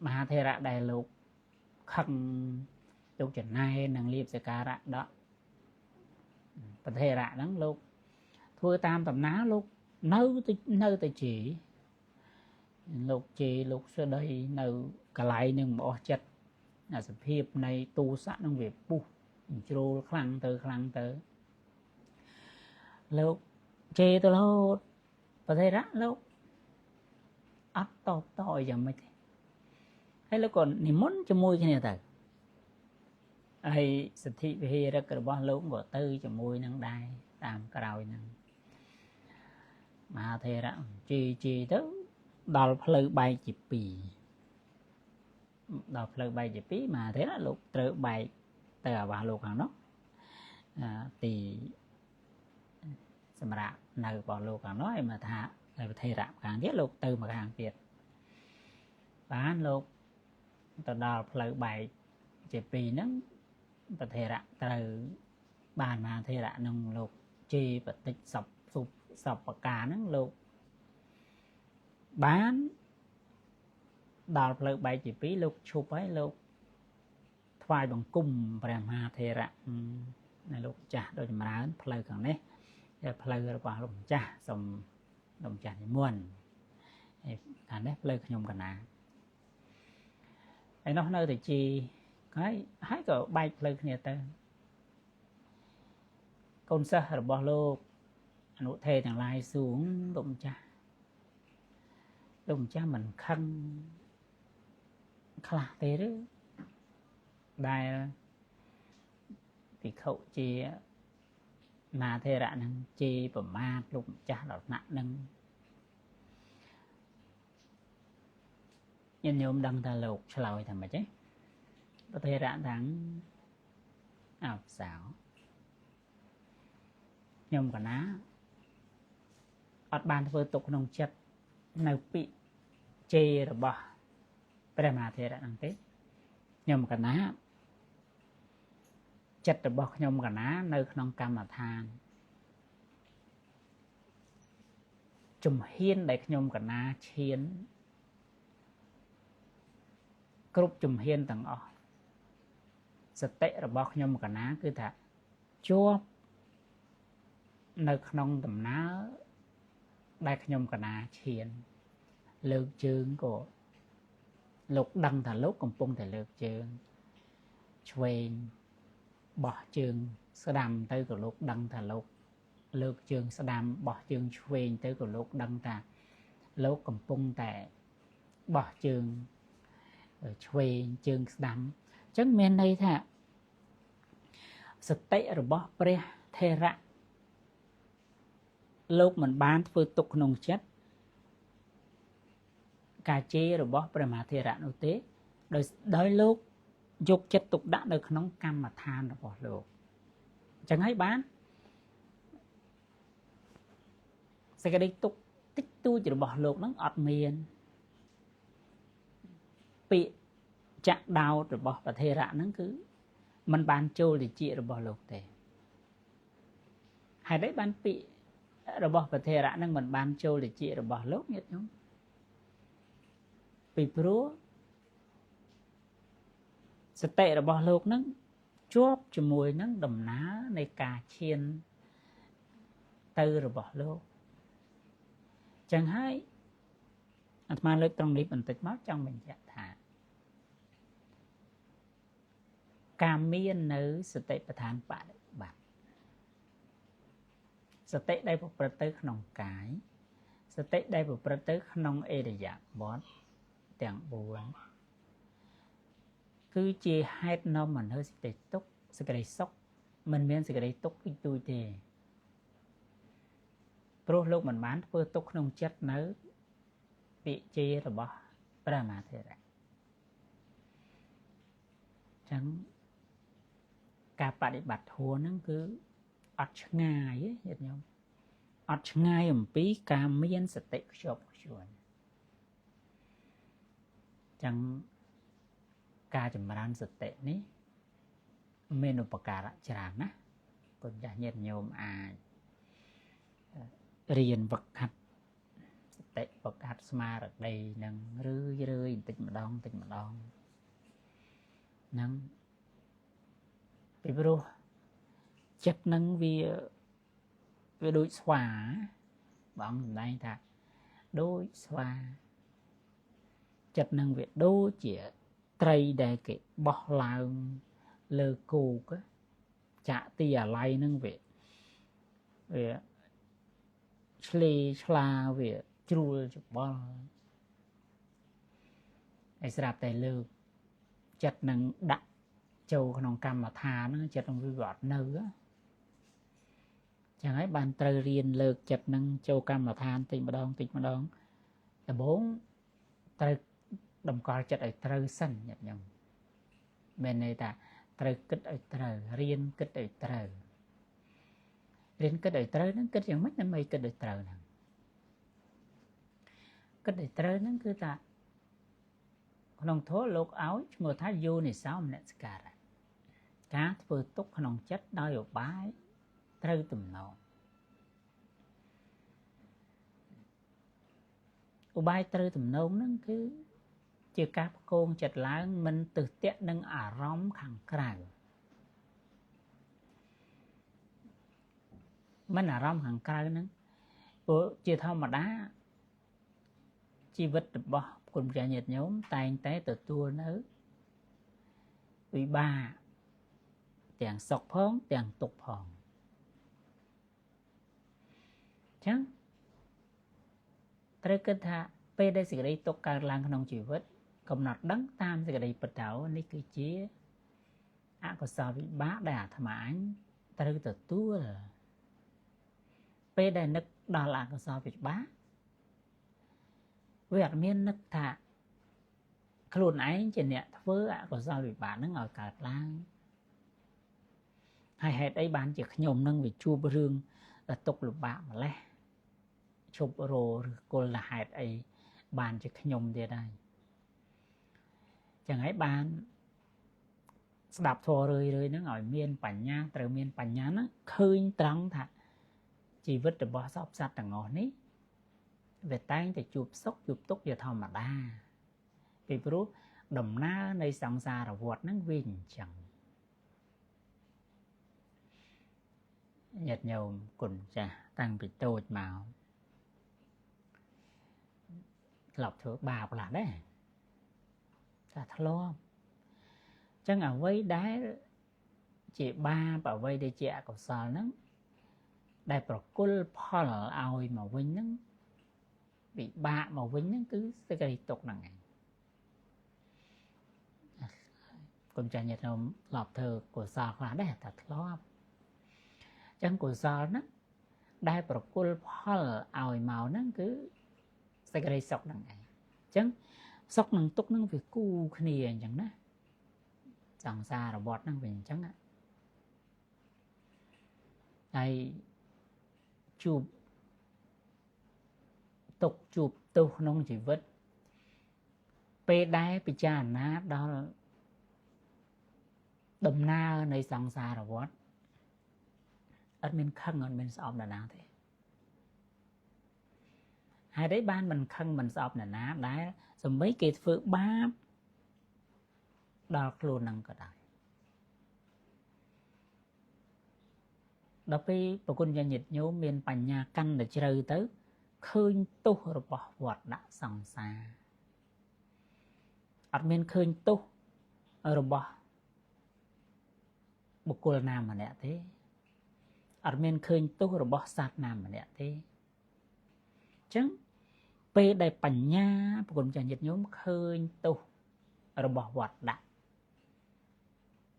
មហាធេរៈដែលលោកខឹងលោកចំណែនឹងលៀបសក្ការៈដកប្រធេរៈហ្នឹងលោកធ្វើតាមដំណើរលោកនៅតែជេរលោកជេរលោកស្ដីនៅកន្លែងនឹងមិនអស់ចិត្តអាសភាពនៃទូស័កនឹងវាពុះជ្រុលខ្លាំងទៅលោកជេរទៅរហូតប្រធេរៈលោកអត់តបតអីយ៉ាងម៉េចទេហើយលោកក៏និមន្តជាមួយគ្នាទៅហើយសទ្ធិវិហារឹករបស់លោកក៏ទៅជាមួយនឹងដែរតាមក្រោយនឹងមហាធេរៈជេរទៅដល់ផ្លូវបែកជាពីរដល់ផ្លូវបែកជាពីរមហាធេរៈលោកត្រូវបែកទៅអាវាសលោកខាងនោះទីសម្រាប់នៅរបស់លោកខាងនោះហើយមកថាប្រធេរៈខាងទៀតលោកទៅមកខាងទៀតបានលោកទៅដល់ផ្លូវបែកជាពីរហ្នឹងប្រធេរៈត្រូវបានមហាធេរៈនឹងលោកជេរបតិចសពសុបសពប្រការហ្នឹងលោកបានដល់ផ្លូវបែកជាពីរលោកឈប់ហើយលោកថ្វាយបង្គំព្រះមហាធេរៈនៅលោកចាស់ដូចចម្រើនផ្លូវខាងនេះផ្លូវរបស់លោកម្ចាស់សូមលោកម្ចាស់និមន្តហើយខាងនេះផ្លូវខ្ញុំកណាហើយនោះនៅតែជីហើយក៏បែកផ្លូវគ្នាទៅកូនសិស្សរបស់លោកអនុធេរទាំងឡាយសួងលោកម្ចាស់មិនខឹងខ្លះទេឬដែលភិក្ខុជាមហាធេរៈនឹងជេរប្រមាថលោកម្ចាស់ដល់ថ្នាក់នឹងញាតិញោមដឹងថាលោកឆ្លើយថាម៉េចទេប្រធេរៈទាំងអបសោខ្ញុំកណាអត់បានធ្វើទុកក្នុងចិត្តនៅពាក្យជេររបស់ព្រះមហាធេរៈហ្នឹងទេខ្ញុំកណាចិត្តរបស់ខ្ញុំកណានៅក្នុងកម្មដ្ឋានជំហានដែលខ្ញុំកណាឈានគ្រប់ជំហានទាំងអស់សតិរបស់ខ្ញុំកណាគឺថាជាប់នៅក្នុងដំណើរដែលខ្ញុំកណាឈានលើកជើងក៏លោកដឹងថាលោកកំពុងតែលើកជើងឆ្វេងបោះជើងស្ដាំទៅក៏លោកដឹងថាលោកលើកជើងស្ដាំបោះជើងឆ្វេងទៅក៏លោកដឹងថាលោកកំពុងតែបោះជើងឆ្វេងជើងស្ដាំអញ្ចឹងមានន័យថាសតិរបស់ព្រះធេរៈលោកមិនបានធ្វើទុកក្នុងចិត្តការជេររបស់ព្រះមហាធេរៈនោះទេដោយលោកយកចិត្តទុកដាក់នៅក្នុងកម្មដ្ឋានរបស់លោកអញ្ចឹងហើយបាន សេចក្តីទុក្ខតិចតួចរបស់លោកហ្នឹងអត់មានពាក្យចាក់ដោតរបស់ប្រធេរៈហ្នឹងគឺมันបានចូលតិចរបស់លោកទេហេតុអីបានពាក្យរបស់ប្រធេរៈហ្នឹងมันបានចូលតិចរបស់លោកញាតិញោមពីព្រោះសតិរបស់លោកហ្នឹងជាប់ជាមួយនឹងដំណើរនៃការឈានទៅរបស់លោកចឹងហើយអាត្មាលើកត្រង់នេះបន្តិចមកចង់បញ្ជាក់ថាការមាននៅសតិប្បដ្ឋានបដិបត្តិសតិដែលប្រព្រឹត្តទៅក្នុងកាយសតិដែលប្រព្រឹត្តទៅក្នុងឥរិយាបថទាំង4គឺជាហេតុនាំមកនូវសេចក្តីទុក្ខសេចក្តីសុខមិនមានសេចក្តីទុក្ខតិចតួចទេព្រោះលោកមិនបានធ្វើទុក្ខក្នុងចិត្តនៅពាក្យជេររបស់ព្រះមហាថេរៈចឹងការបដិបត្តិធម៌ហ្នឹងគឺអត់ឆ្ងាយទេញាតិញោមអត់ឆ្ងាយអំពីការមានសតិខ្ជាប់ខ្ជួនចឹងការចម្រើនសតិនេះមានឧបការៈច្រើនណាស់គុណចាស់ញាតិញោមអាចរៀនវឹកហាត់សតិវឹកហាត់ស្មារតីនឹងរឿយរឿយបន្តិចម្ដងបន្តិចម្ដងនឹងពីព្រោះចិត្តនឹងវាដូចស្វាបងសម្ដែងថាដូចស្វាចិត្តនឹងវាដូចជាត្រីដែលគេបោះឡើងលើគោកចាក់ទីអាឡ័យនឹងវាឆ្លេឆ្លាវាជ្រួលច្បល់ហើយស្រាប់តែលើកចិត្តនឹងដាក់ចូលក្នុងកម្មដ្ឋានហ្នឹងចិត្តនឹងវាអត់នៅចឹងហើយបានត្រូវរៀនលើកចិត្តនឹងចូលកម្មដ្ឋានតិចម្ដងតិចម្ដងដំបូងត្រូវតម្កល់ចិត្តឲ្យត្រូវសិនញាតិញោមមានន័យថាត្រូវគិតឲ្យត្រូវរៀនគិតឲ្យត្រូវរៀនគិតឲ្យត្រូវហ្នឹងគិតយ៉ាងម៉េចដើម្បីគិតឲ្យត្រូវហ្នឹងគិតឲ្យត្រូវហ្នឹងគឺថាក្នុងធម៌លោកឲ្យឈ្មោះថាយោនិសោមនសិការៈការធ្វើទុក្ខក្នុងចិត្តដោយឧបាយត្រូវទំនងឧបាយត្រូវទំនងហ្នឹងគឺជាការផ្គងចិត្តឡើងមិនទើសទាក់នឹងអារម្មណ៍ខាងក្រៅមិនអារម្មណ៍ខាងក្រៅហ្នឹងព្រោះជាធម្មតាជីវិតរបស់គុណព្រះញាតិញោមតែងតែទទួលនៅវិបាកទាំងសុខផងទាំងទុក្ខផងចឹងត្រូវគិតថាពេលដែលសេចក្តីទុក្ខកើតឡើងក្នុងជីវិតកំណត់ដឹងតាមសេចក្តីពិតទៅនេះគឺជាអកុសលវិបាកដែលអាត្មាអញត្រូវទទួលពេលដែលនឹកដល់អកុសលវិបាកវាអត់មាននឹកថាខ្លួនឯងជាអ្នកធ្វើអកុសលវិបាកហ្នឹងឲ្យកើតឡើងហើយហេតុអីបានជាខ្ញុំនឹងវាជួបរឿងដែលទុក្ខលំបាកម្លេះឈប់រឬគល់ហេតុអីបានជាខ្ញុំទៀតហើយចឹងហើយបានស្ដាប់ធម៌រឿយៗហ្នឹងឲ្យមានបញ្ញាត្រូវមានបញ្ញាហ្នឹងឃើញត្រង់ថាជីវិតរបស់សព្វសត្វទាំងអស់នេះវាតែងតែជួបសុខជួបទុក្ខជាធម្មតាពីព្រោះដំណើរនៃសង្សារវដ្តហ្នឹងវាអញ្ចឹងញាតិញោមគុណចាស់តាំងពីតូចមកធ្លាប់ធ្វើបាបខ្លះដែរតែធ្លាប់ចឹងអ្វីដែលជាបាបអ្វីដែលជាអកុសលហ្នឹងដែលប្រគល់ផលឲ្យមកវិញហ្នឹងវិបាកមកវិញហ្នឹងគឺសេចក្តីទុក្ខហ្នឹងឯងគុណចាស់ញាតិញោមធ្លាប់ធ្វើកុសលខ្លះដែរតែធ្លាប់ចឹងកុសលហ្នឹងដែលប្រគល់ផលឲ្យមកហ្នឹងគឺសេចក្តីសុខហ្នឹងឯងចឹងសុខនិងទុក្ខហ្នឹងវាគូគ្នាអញ្ចឹងណាសង្សារវដ្តហ្នឹងវាអញ្ចឹងហើយជួប ទុកជួបទោសក្នុងជីវិតពេលដែលពិចារណាដល់ដំណើរនៃសង្សារវដ្តអត់មានខឹងអត់មានស្អប់នរណាទេហេតុអីបានមិនខឹងមិនស្អប់នរណាដែលសម្បីគេធ្វើបាបដល់ខ្លួននឹងក៏ដោយដល់ពេលប្រគុណញាតិញោមមានបញ្ញាកាន់តែជ្រៅទៅឃើញទោសរបស់វដ្តដាក់សង្សារអត់មានឃើញទោសរបស់បុគ្គលណាម្នាក់ទេអត់មានឃើញទោសរបស់សត្វណាម្នាក់ទេអញ្ចឹងពេលដែលបញ្ញាប្រគុណចាស់ញាតិញោមឃើញទោសរបស់វដ្តដាក់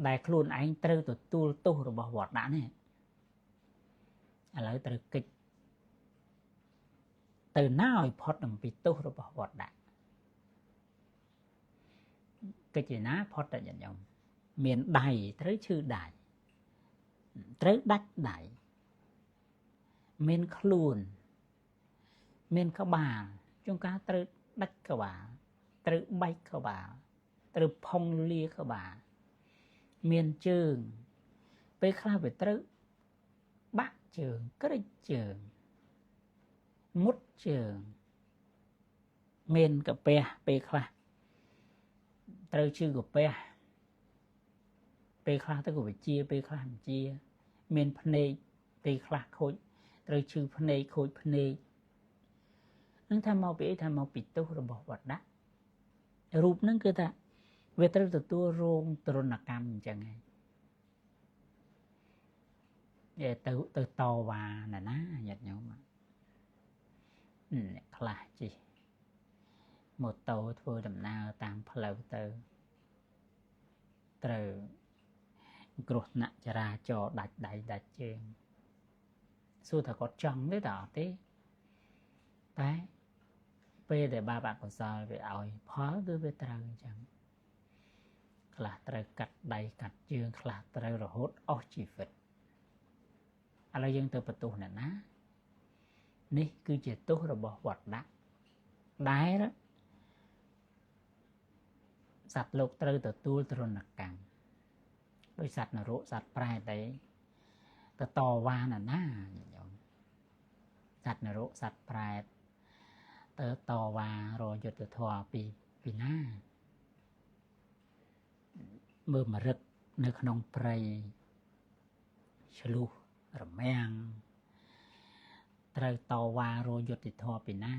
ដែលខ្លួនឯងត្រូវទទួលទោសរបស់វដ្តដាក់នេះឥឡូវត្រូវកិច្ចទៅណាឲ្យផុតអំពីទោសរបស់វដ្តដាក់កិច្ចឯណាផុតតែញាតិញោមមានដៃត្រូវឈឺដៃត្រូវដាច់ដៃមានខ្លួនមានក្បាលជួនកាលត្រូវដាច់ក្បាលត្រូវបែកក្បាលត្រូវផុងលាក្បាលមានជើងពេលខ្លះវាត្រូវបាក់ជើងក្រិចជើងមុតជើងមានកាពះពេលខ្លះត្រូវឈឺកាពះពេលខ្លះទៅក៏វិជាពេលខ្លះមិនជាមានភ្នែកពេលខ្លះខូចត្រូវឈឺភ្នែកខូចភ្នែកនឹងថាមកពីអីថាមកពីទោសរបស់វត្តដាក់រូបនឹងគឺថាវាត្រូវទទួលរងទរណកម្មអញ្ចឹងឯងទៅតវ៉ាណាណាញាតិញោមអ្នកខ្លះជិះម៉ូតូធ្វើដំណើរតាមផ្លូវទៅត្រូវគ្រោះថ្នាក់ចរាចរណ៍ដាច់ដៃដាច់ជើងសួរថាគាត់ចង់ទេតើអត់ទេតែពេលដែលបាបអកុសលវាឲ្យផលគឺវាត្រូវអញ្ចឹងខ្លះត្រូវកាត់ដៃកាត់ជើងខ្លះត្រូវរហូតអស់ជីវិតឥឡូវយើងទៅបន្ទោសអ្នកណានេះគឺជាទោសរបស់វត្តដាក់ដែលសត្វលោកត្រូវទទួលទរណកម្មដោយសត្វនរកសត្វប្រែតអីទៅតវ៉ាណាណាញោមសត្វនរកសត្វប្រែតទៅតវ៉ារយុទ្ធធម៌ពីណាមើលមរឹកនៅក្នុងព្រៃឆ្លុះរមាំងត្រូវតវ៉ារយុទ្ធធម៌ពីណា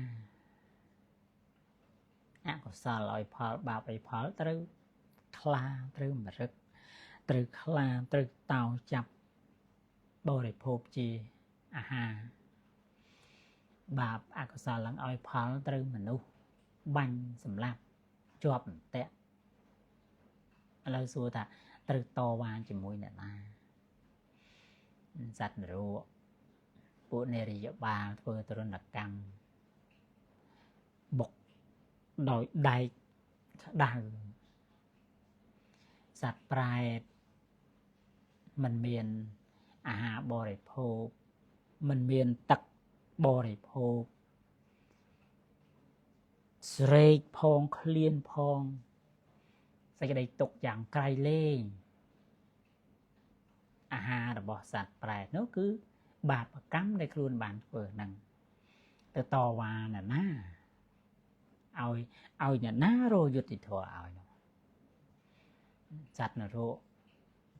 អកុសលឲ្យផលបាបឲ្យផលត្រូវខ្លាត្រូវមរឹកត្រូវខ្លាត្រូវតោចាប់បរិភោគជាអាហារបាបអកុសលឡើងឲ្យផលត្រូវមនុស្សបាញ់សម្លាប់ជាប់អន្ទាក់ឥឡូវសួរថាត្រូវតវ៉ាជាមួយអ្នកណាសត្វនរកពួកនារីយបាលធ្វើទរណកម្មបុកដោយដែកក្តៅសត្វប្រែតមិនមានអាហារបរិភោគមិនមានទឹកបរិភោគស្រេកផងឃ្លានផងសេចក្តីទុកយ៉ាងក្រៃលែងអាហាររបស់សត្វប្រែតនោះគឺបាបកម្មដែលខ្លួនបានធ្វើហ្នឹងទៅតវ៉ាណាណាឲ្យអ្នកណារយុត្តិធម៌ឲ្យនោះសត្វនរក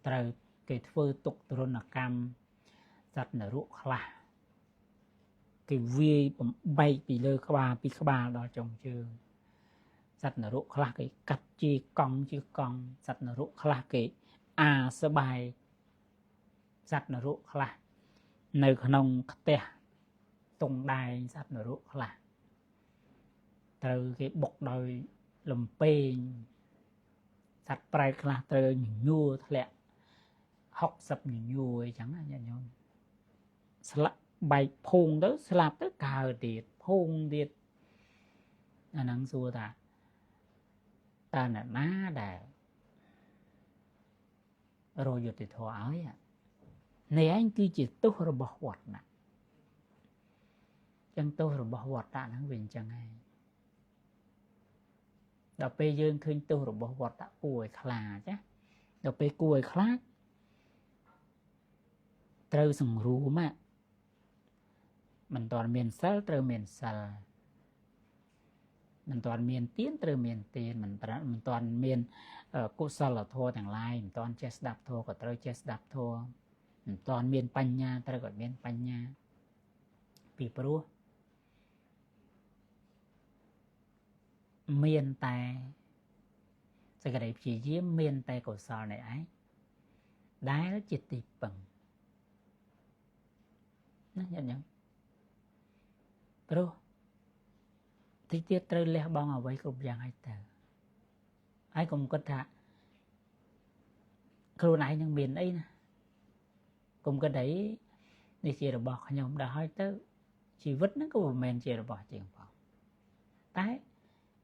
ត្រូវគេធ្វើទុកទរណកម្មសត្វនរកខ្លះគេវាយបំបែកពីលើក្បាលពីក្បាលដល់ចុងជើងសត្វនរកខ្លះគេកាត់ជាកង់ជាកង់សត្វនរកខ្លះគេអាស្បែកសត្វនរកខ្លះនៅក្នុងផ្ទះតុងដែងសត្វនរកខ្លះត្រូវគេបុកដោយលំពេងសត្វប្រែតខ្លះត្រូវញញួរធ្លាក់60ញញួរអីចឹងណាញាតិញោមស្លាប់បែកភងទៅស្លាប់ទៅកើតទៀតភងទៀតអាហ្នឹងសួរថាតើអ្នកណាដែលរយុត្តិធម៌ឲ្យនេះឯងគឺជាទោសរបស់វត្តណា ចឹងទោសរបស់វត្តៈហ្នឹងវាអញ្ចឹងហើយដល់ពេលយើងឃើញទោសរបស់វត្តៈគួរឲ្យខ្លាចណាដល់ពេលគួរឲ្យខ្លាចត្រូវសង្រួមមិនទាន់មានសិលត្រូវមានសិលមិនទាន់មានទានត្រូវមានទានមិនទាន់មានកុសលធម៌ទាំងឡាយមិនទាន់ចេះស្ដាប់ធម៌ក៏ត្រូវចេះស្ដាប់ធម៌មិនទាន់មានបញ្ញាត្រូវក៏មានបញ្ញាពីព្រោះមានតែសេចក្តីព្យាយាមមានតែកុសលនៃឯងដែលជាទីពឹងណាញាតិញោមព្រោះតិចទៀតត្រូវលះបង់អ្វីគ្រប់យ៉ាងឲ្យទៅហើយកុំគិតថាខ្លួនឯងនឹងមានអីណាកុំគិតអីនេះជារបស់ខ្ញុំដល់ហើយទៅជីវិតហ្នឹងក៏មិនមែនជារបស់ជាងផងតែ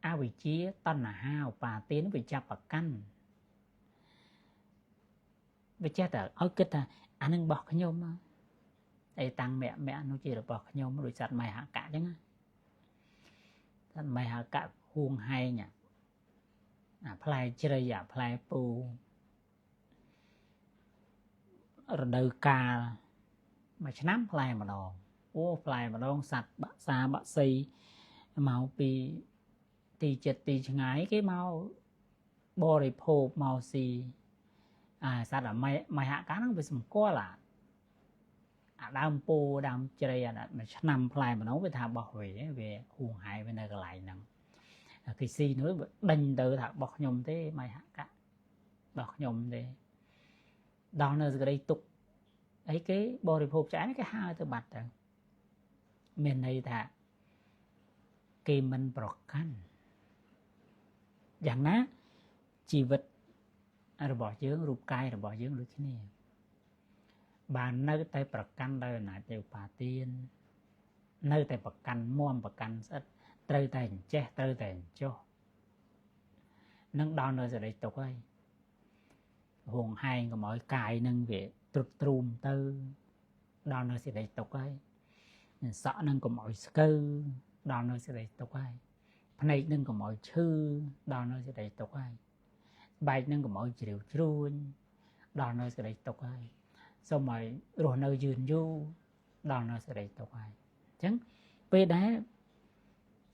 អវិជ្ជាតណ្ហាឧបាទានវាចាប់ប្រកាន់វាចេះតែឲ្យគិតថាអានឹងរបស់ខ្ញុំអីតាំងមគ្គនោះជារបស់ខ្ញុំដូចសត្វមហកៈអញ្ចឹងសត្វមហកៈហួងហែងអាផ្លែជ្រៃអាផ្លែពូរដូវកាលមួយឆ្នាំផ្លែម្ដងអូផ្លែម្ដងសត្វបាក់សាបាក់សីមកពីទីចិត្តទីឆ្ងាយគេមកបរិភោគមកស៊ីអាសត្វអាមហកៈហ្នឹងវាសម្គាល់អាដើមពូដើមជ្រៃអាមួយឆ្នាំផ្លែម្ដងវាថាបោះវាវាហួងហែវានៅកន្លែងហ្នឹងគេស៊ីនោះដេញទៅថាបោះខ្ញុំទេមហកៈបោះខ្ញុំទេដល់នៅសេចក្តីទុកអីគេបរិភោគឆ្អែតគេហើទៅបាត់ទៅមានន័យថាគេមិនប្រកាន់យ៉ាងណាជីវិតរបស់យើងរូបកាយរបស់យើងដូចគ្នាបាននៅតែប្រកាន់ដោយអំណាចនៃឧបាទាននៅតែប្រកាន់មាំប្រកាន់ស្អិតត្រូវតែអញ្ចេះត្រូវតែអញ្ចោះនឹងដល់នៅសេចក្តីទុកហើយហួងហែងកុំឲ្យកាយនឹងវាទ្រុឌទ្រោមទៅដល់នៅសេចក្តីទុកហើយសក់នឹងកុំឲ្យស្កើដល់នៅសេចក្តីទុកហើយភ្នែកនឹងកុំឲ្យឈឺដល់នៅសេចក្តីទុកហើយបែកនឹងកុំឲ្យជ្រាវជ្រួញដល់នៅសេចក្តីទុកហើយសូមឲ្យរស់នៅយឺនយូរដល់នៅសេចក្តីទុកហើយអញ្ចឹងពេលដែល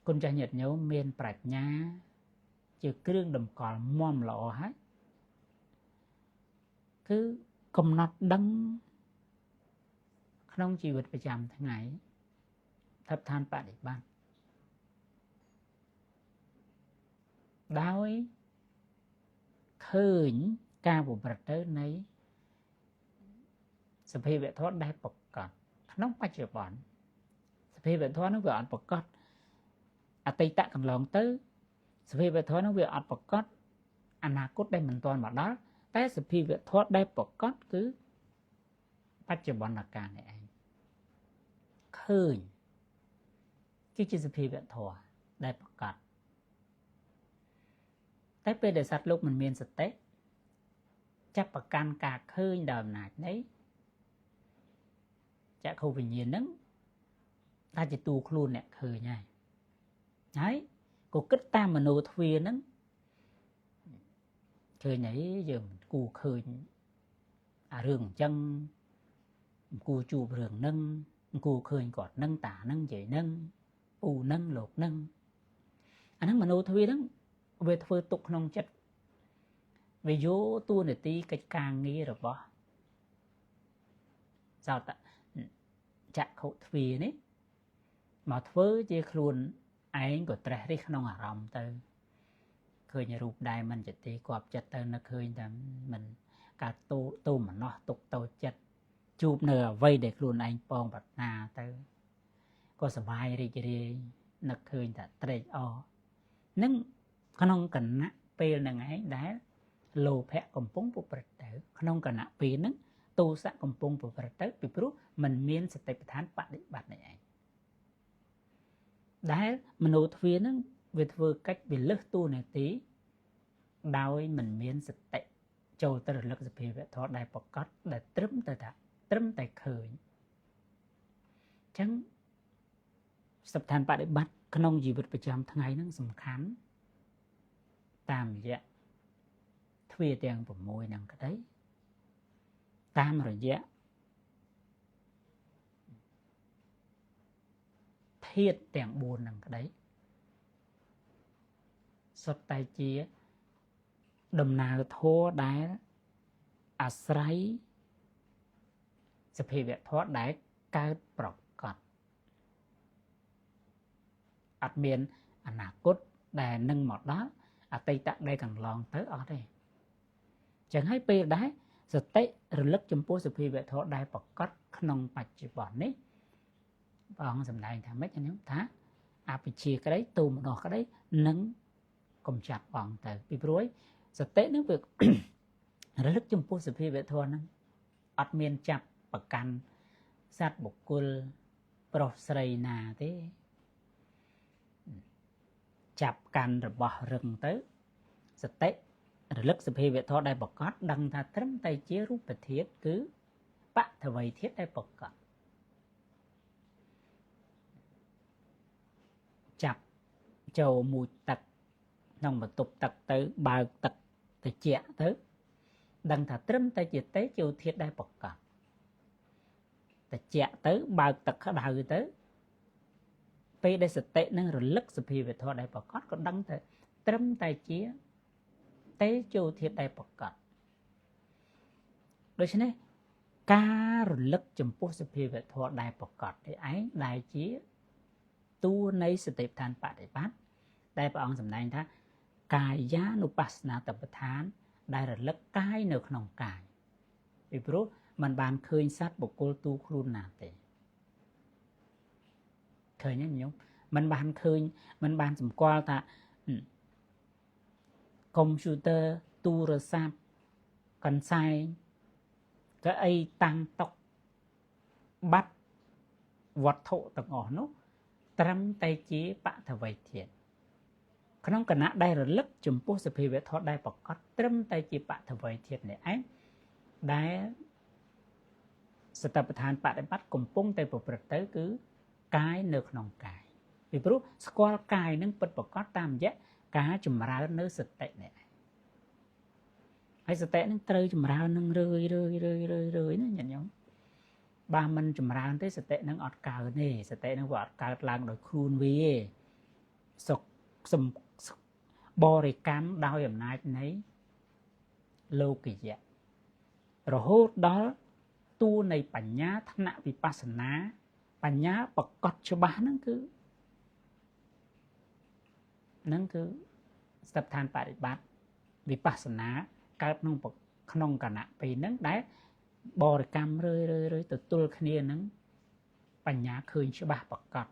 គុណចាស់ញាតិញោមមានប្រាជ្ញាជាគ្រឿងតម្កល់មាំល្អហើយគឺកំណត់ដឹងក្នុងជីវិតប្រចាំថ្ងៃស្ថានបដិបត្តិដោយឃើញការប្រព្រឹត្តទៅនៃសភាវធម៌ដែលប្រកបក្នុងបច្ចុប្បន្នសភាវធម៌នោះវាអត់ប្រកបអតីតកន្លងទៅសភាវធម៌នោះវាអត់ប្រកបអនាគតដែលមិនទាន់មកដល់តែសភាវធម៌ដែលប្រកបគឺបច្ចុប្បន្នកាលនេះឯងឃើញគឺជាសភាវធម៌ដែលប្រកបតែពេលដែលសត្វលោកមិនមានសតិចាប់ប្រកាន់ការឃើញដោយអំណាចនៃចក្ខុវិញ្ញាណហ្នឹងថាជាតួខ្លួនអ្នកឃើញហើយហើយក៏គិតតាមមโนទ្វាហ្នឹងឃើញអីយើងមិនគួរឃើញអារឿងអញ្ចឹងមិនគួរជួបរឿងហ្នឹងមិនគួរឃើញគាត់ហ្នឹងតាហ្នឹងនិយាយហ្នឹងពូហ្នឹងលោកហ្នឹងអាហ្នឹងមโนទ្វាហ្នឹងវាធ្វើទុកក្នុងចិត្តវាយកតួនាទីកិច្ចការងាររបស់សោតចក្ខុទ្វានេះមកធ្វើជាខ្លួនឯងក៏ត្រេះរិះក្នុងអារម្មណ៍ទៅឃើញរូបដែរមិនជាទីគប់ចិត្តទៅនឹកឃើញតែមិនកើតតោមនោះទុកតូចចិត្តជួបនៅអ្វីដែលខ្លួនឯងប៉ងប្រាថ្នាទៅក៏សប្បាយរីករាយនឹកឃើញតែត្រេកអរនឹងក្នុងគណៈពេលហ្នឹងឯងដែលលោភៈកំពុងប្រព្រឹត្តទៅក្នុងគណៈពេលហ្នឹងទោសៈកំពុងប្រព្រឹត្តទៅពីព្រោះมันមានសតិប្បដ្ឋានបដិបត្តិនេះឯងដែលមโนទ្វាហ្នឹងវាធ្វើកិច្ចវាលឹះតួនាទីដោយមិនមានសតិចូលទៅរលឹកសភាវធម៌ដែលប្រកបដែលត្រឹមតែថាត្រឹមតែឃើញអញ្ចឹង សតិប្បដ្ឋានបដិបត្តិក្នុងជីវិតប្រចាំថ្ងៃហ្នឹងសំខាន់តាមរយៈទ្វារទាំង6ហ្នឹងក្តីតាមរយៈធាតុទាំង4ហ្នឹងក្តីសុទ្ធតែជាដំណើរធម៌ដែលអាស្រ័យសភាវៈធម៌ដែលកើតប្រកបអត់មានអនាគតដែលនឹងមកដល់អតីតដែលកន្លងទៅអត់ទេចឹងហើយពេលដែរសតិរលឹកចំពោះសភាវៈធម៌ដែលប្រកបក្នុងបច្ចុប្បន្ននេះព្រះអង្គសម្ដែងថាម៉េចខ្ញុំថាអភិជាក្តីទោមនស្សក្តីនឹងកំចាត់បងទៅពីព្រោះសតិនឹងវារលឹកចំពោះសភាវៈធម៌ហ្នឹងអត់មានចាប់ប្រកាន់សត្វបុគ្គលប្រុសស្រីណាទេចាប់កាន់របស់រឹងទៅសតិរលឹកសភាវៈធម៌ដែលប្រកបដឹងថាត្រឹមតែជារូបធាតុគឺបឋវីធាតុដែលប្រកបចាប់ចូលមួយទឹកក្នុងបន្ទប់ទឹកទៅបើកទឹកត្រជាក់ទៅដឹងថាត្រឹមតែជាតេជោធាតុដែលប្រកបត្រជាក់ទៅបើកទឹកក្តៅទៅពេលដែលសតិនឹងរលឹកសភាវៈធម៌ដែលប្រកបក៏ដឹងថាត្រឹមតែជាតេជោធាតុដែលប្រកបដូច្នេះការរលឹកចំពោះសភាវៈធម៌ដែលប្រកបនេះឯងដែលជាតួនៃសតិប្បដ្ឋានបដិបត្តិដែលព្រះអង្គសម្ដែងថាកាយានុបស្សនាតបដ្ឋានដែលរលឹកកាយនៅក្នុងកាយពីព្រោះมันបានឃើញសត្វបុគ្គលទូខ្លួនណាទេឃើញទេញោមมันបានឃើញมันបានសម្គាល់ថាកុំព្យូទ័រទូរស័ព្ទកន្សែងកៅអីតាំងតុបាត់វត្ថុទាំងអស់នោះត្រឹមតែជាបឋវីធាតុក្នុងគណៈដែលរលឹកចំពោះសភាវៈធម៌ដែលប្រកបត្រឹមតែជាបឋវីធាតុនេះឯងដែលសតិប្បដ្ឋានបដិបត្តិកំពុងតែប្រព្រឹត្តទៅគឺកាយនៅក្នុងកាយពីព្រោះស្គាល់កាយនឹងពិតប្រកបតាមរយៈការចម្រើននៅសតិនេះឯងហើយសតិនឹងត្រូវចម្រើននឹងរឿយរឿយរឿយរឿយរឿយណាញាតិញោមបើមិនចម្រើនទេសតិនឹងអត់កើតទេសតិនឹងវាអត់កើតឡើងដោយខ្លួនវាសុខសំបរិកម្មដោយអំណាចនៃលោកយៈរហូតដល់តួនៃបញ្ញាថ្នាក់វិបស្សនាបញ្ញាប្រកបច្បាស់ហ្នឹងគឺសតិប្បដ្ឋានបរិបត្តិវិបស្សនាកើតក្នុងគណៈពេលហ្នឹងដែលបរិកម្មរឿយរឿយរឿយទទួលគ្នានឹងបញ្ញាឃើញច្បាស់ប្រកប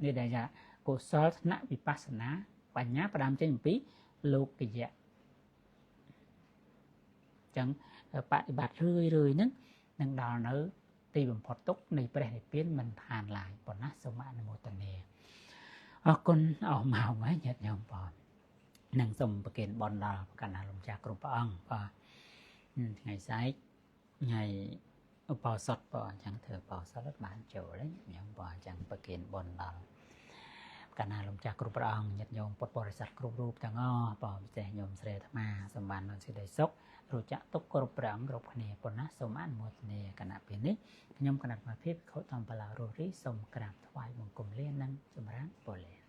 នេះដែលថាកុសលថ្នាក់វិបស្សនាបញ្ញាផ្ដើមចេញអំពីលោកយៈចឹងបដិបត្តិរឿយរឿយហ្នឹងនឹងដល់នៅទីបំផុតទុកនៃព្រះនិព្វានមិនខានឡើយប៉ុណ្ណាសូមអនុមោទនាអរគុណអស់មកហើយញាតិញោមបងនឹងសូមប្រគេនបុណ្យដល់កណ្ដាលលោកចាស់គ្រប់ព្រះអង្គបាទថ្ងៃស្អែកថ្ងៃឧបោសថបងអញ្ចឹងធ្វើឧបោសថបានចូលហើយញោមបងអញ្ចឹងប្រគេនបុណ្យដល់កណ្ដាលលោកចាស់គ្រប់ព្រះអង្គញាតិញោមពុទ្ធបរិស័ទគ្រប់រូបទាំងអស់បងពិសេសញោមស្រីអាត្មាសូមបាននូវសេចក្តីសុខរួចចាក់ទុកគ្រប់ព្រះអង្គគ្រប់គ្នាប៉ុណ្ណាសូមអនុមោទនាគណៈពេលនេះខ្ញុំគណៈសមាភិបខុតំបឡារស់រីសូមក្រាបថ្វាយបង្គំលានិងចម្រើនពរលា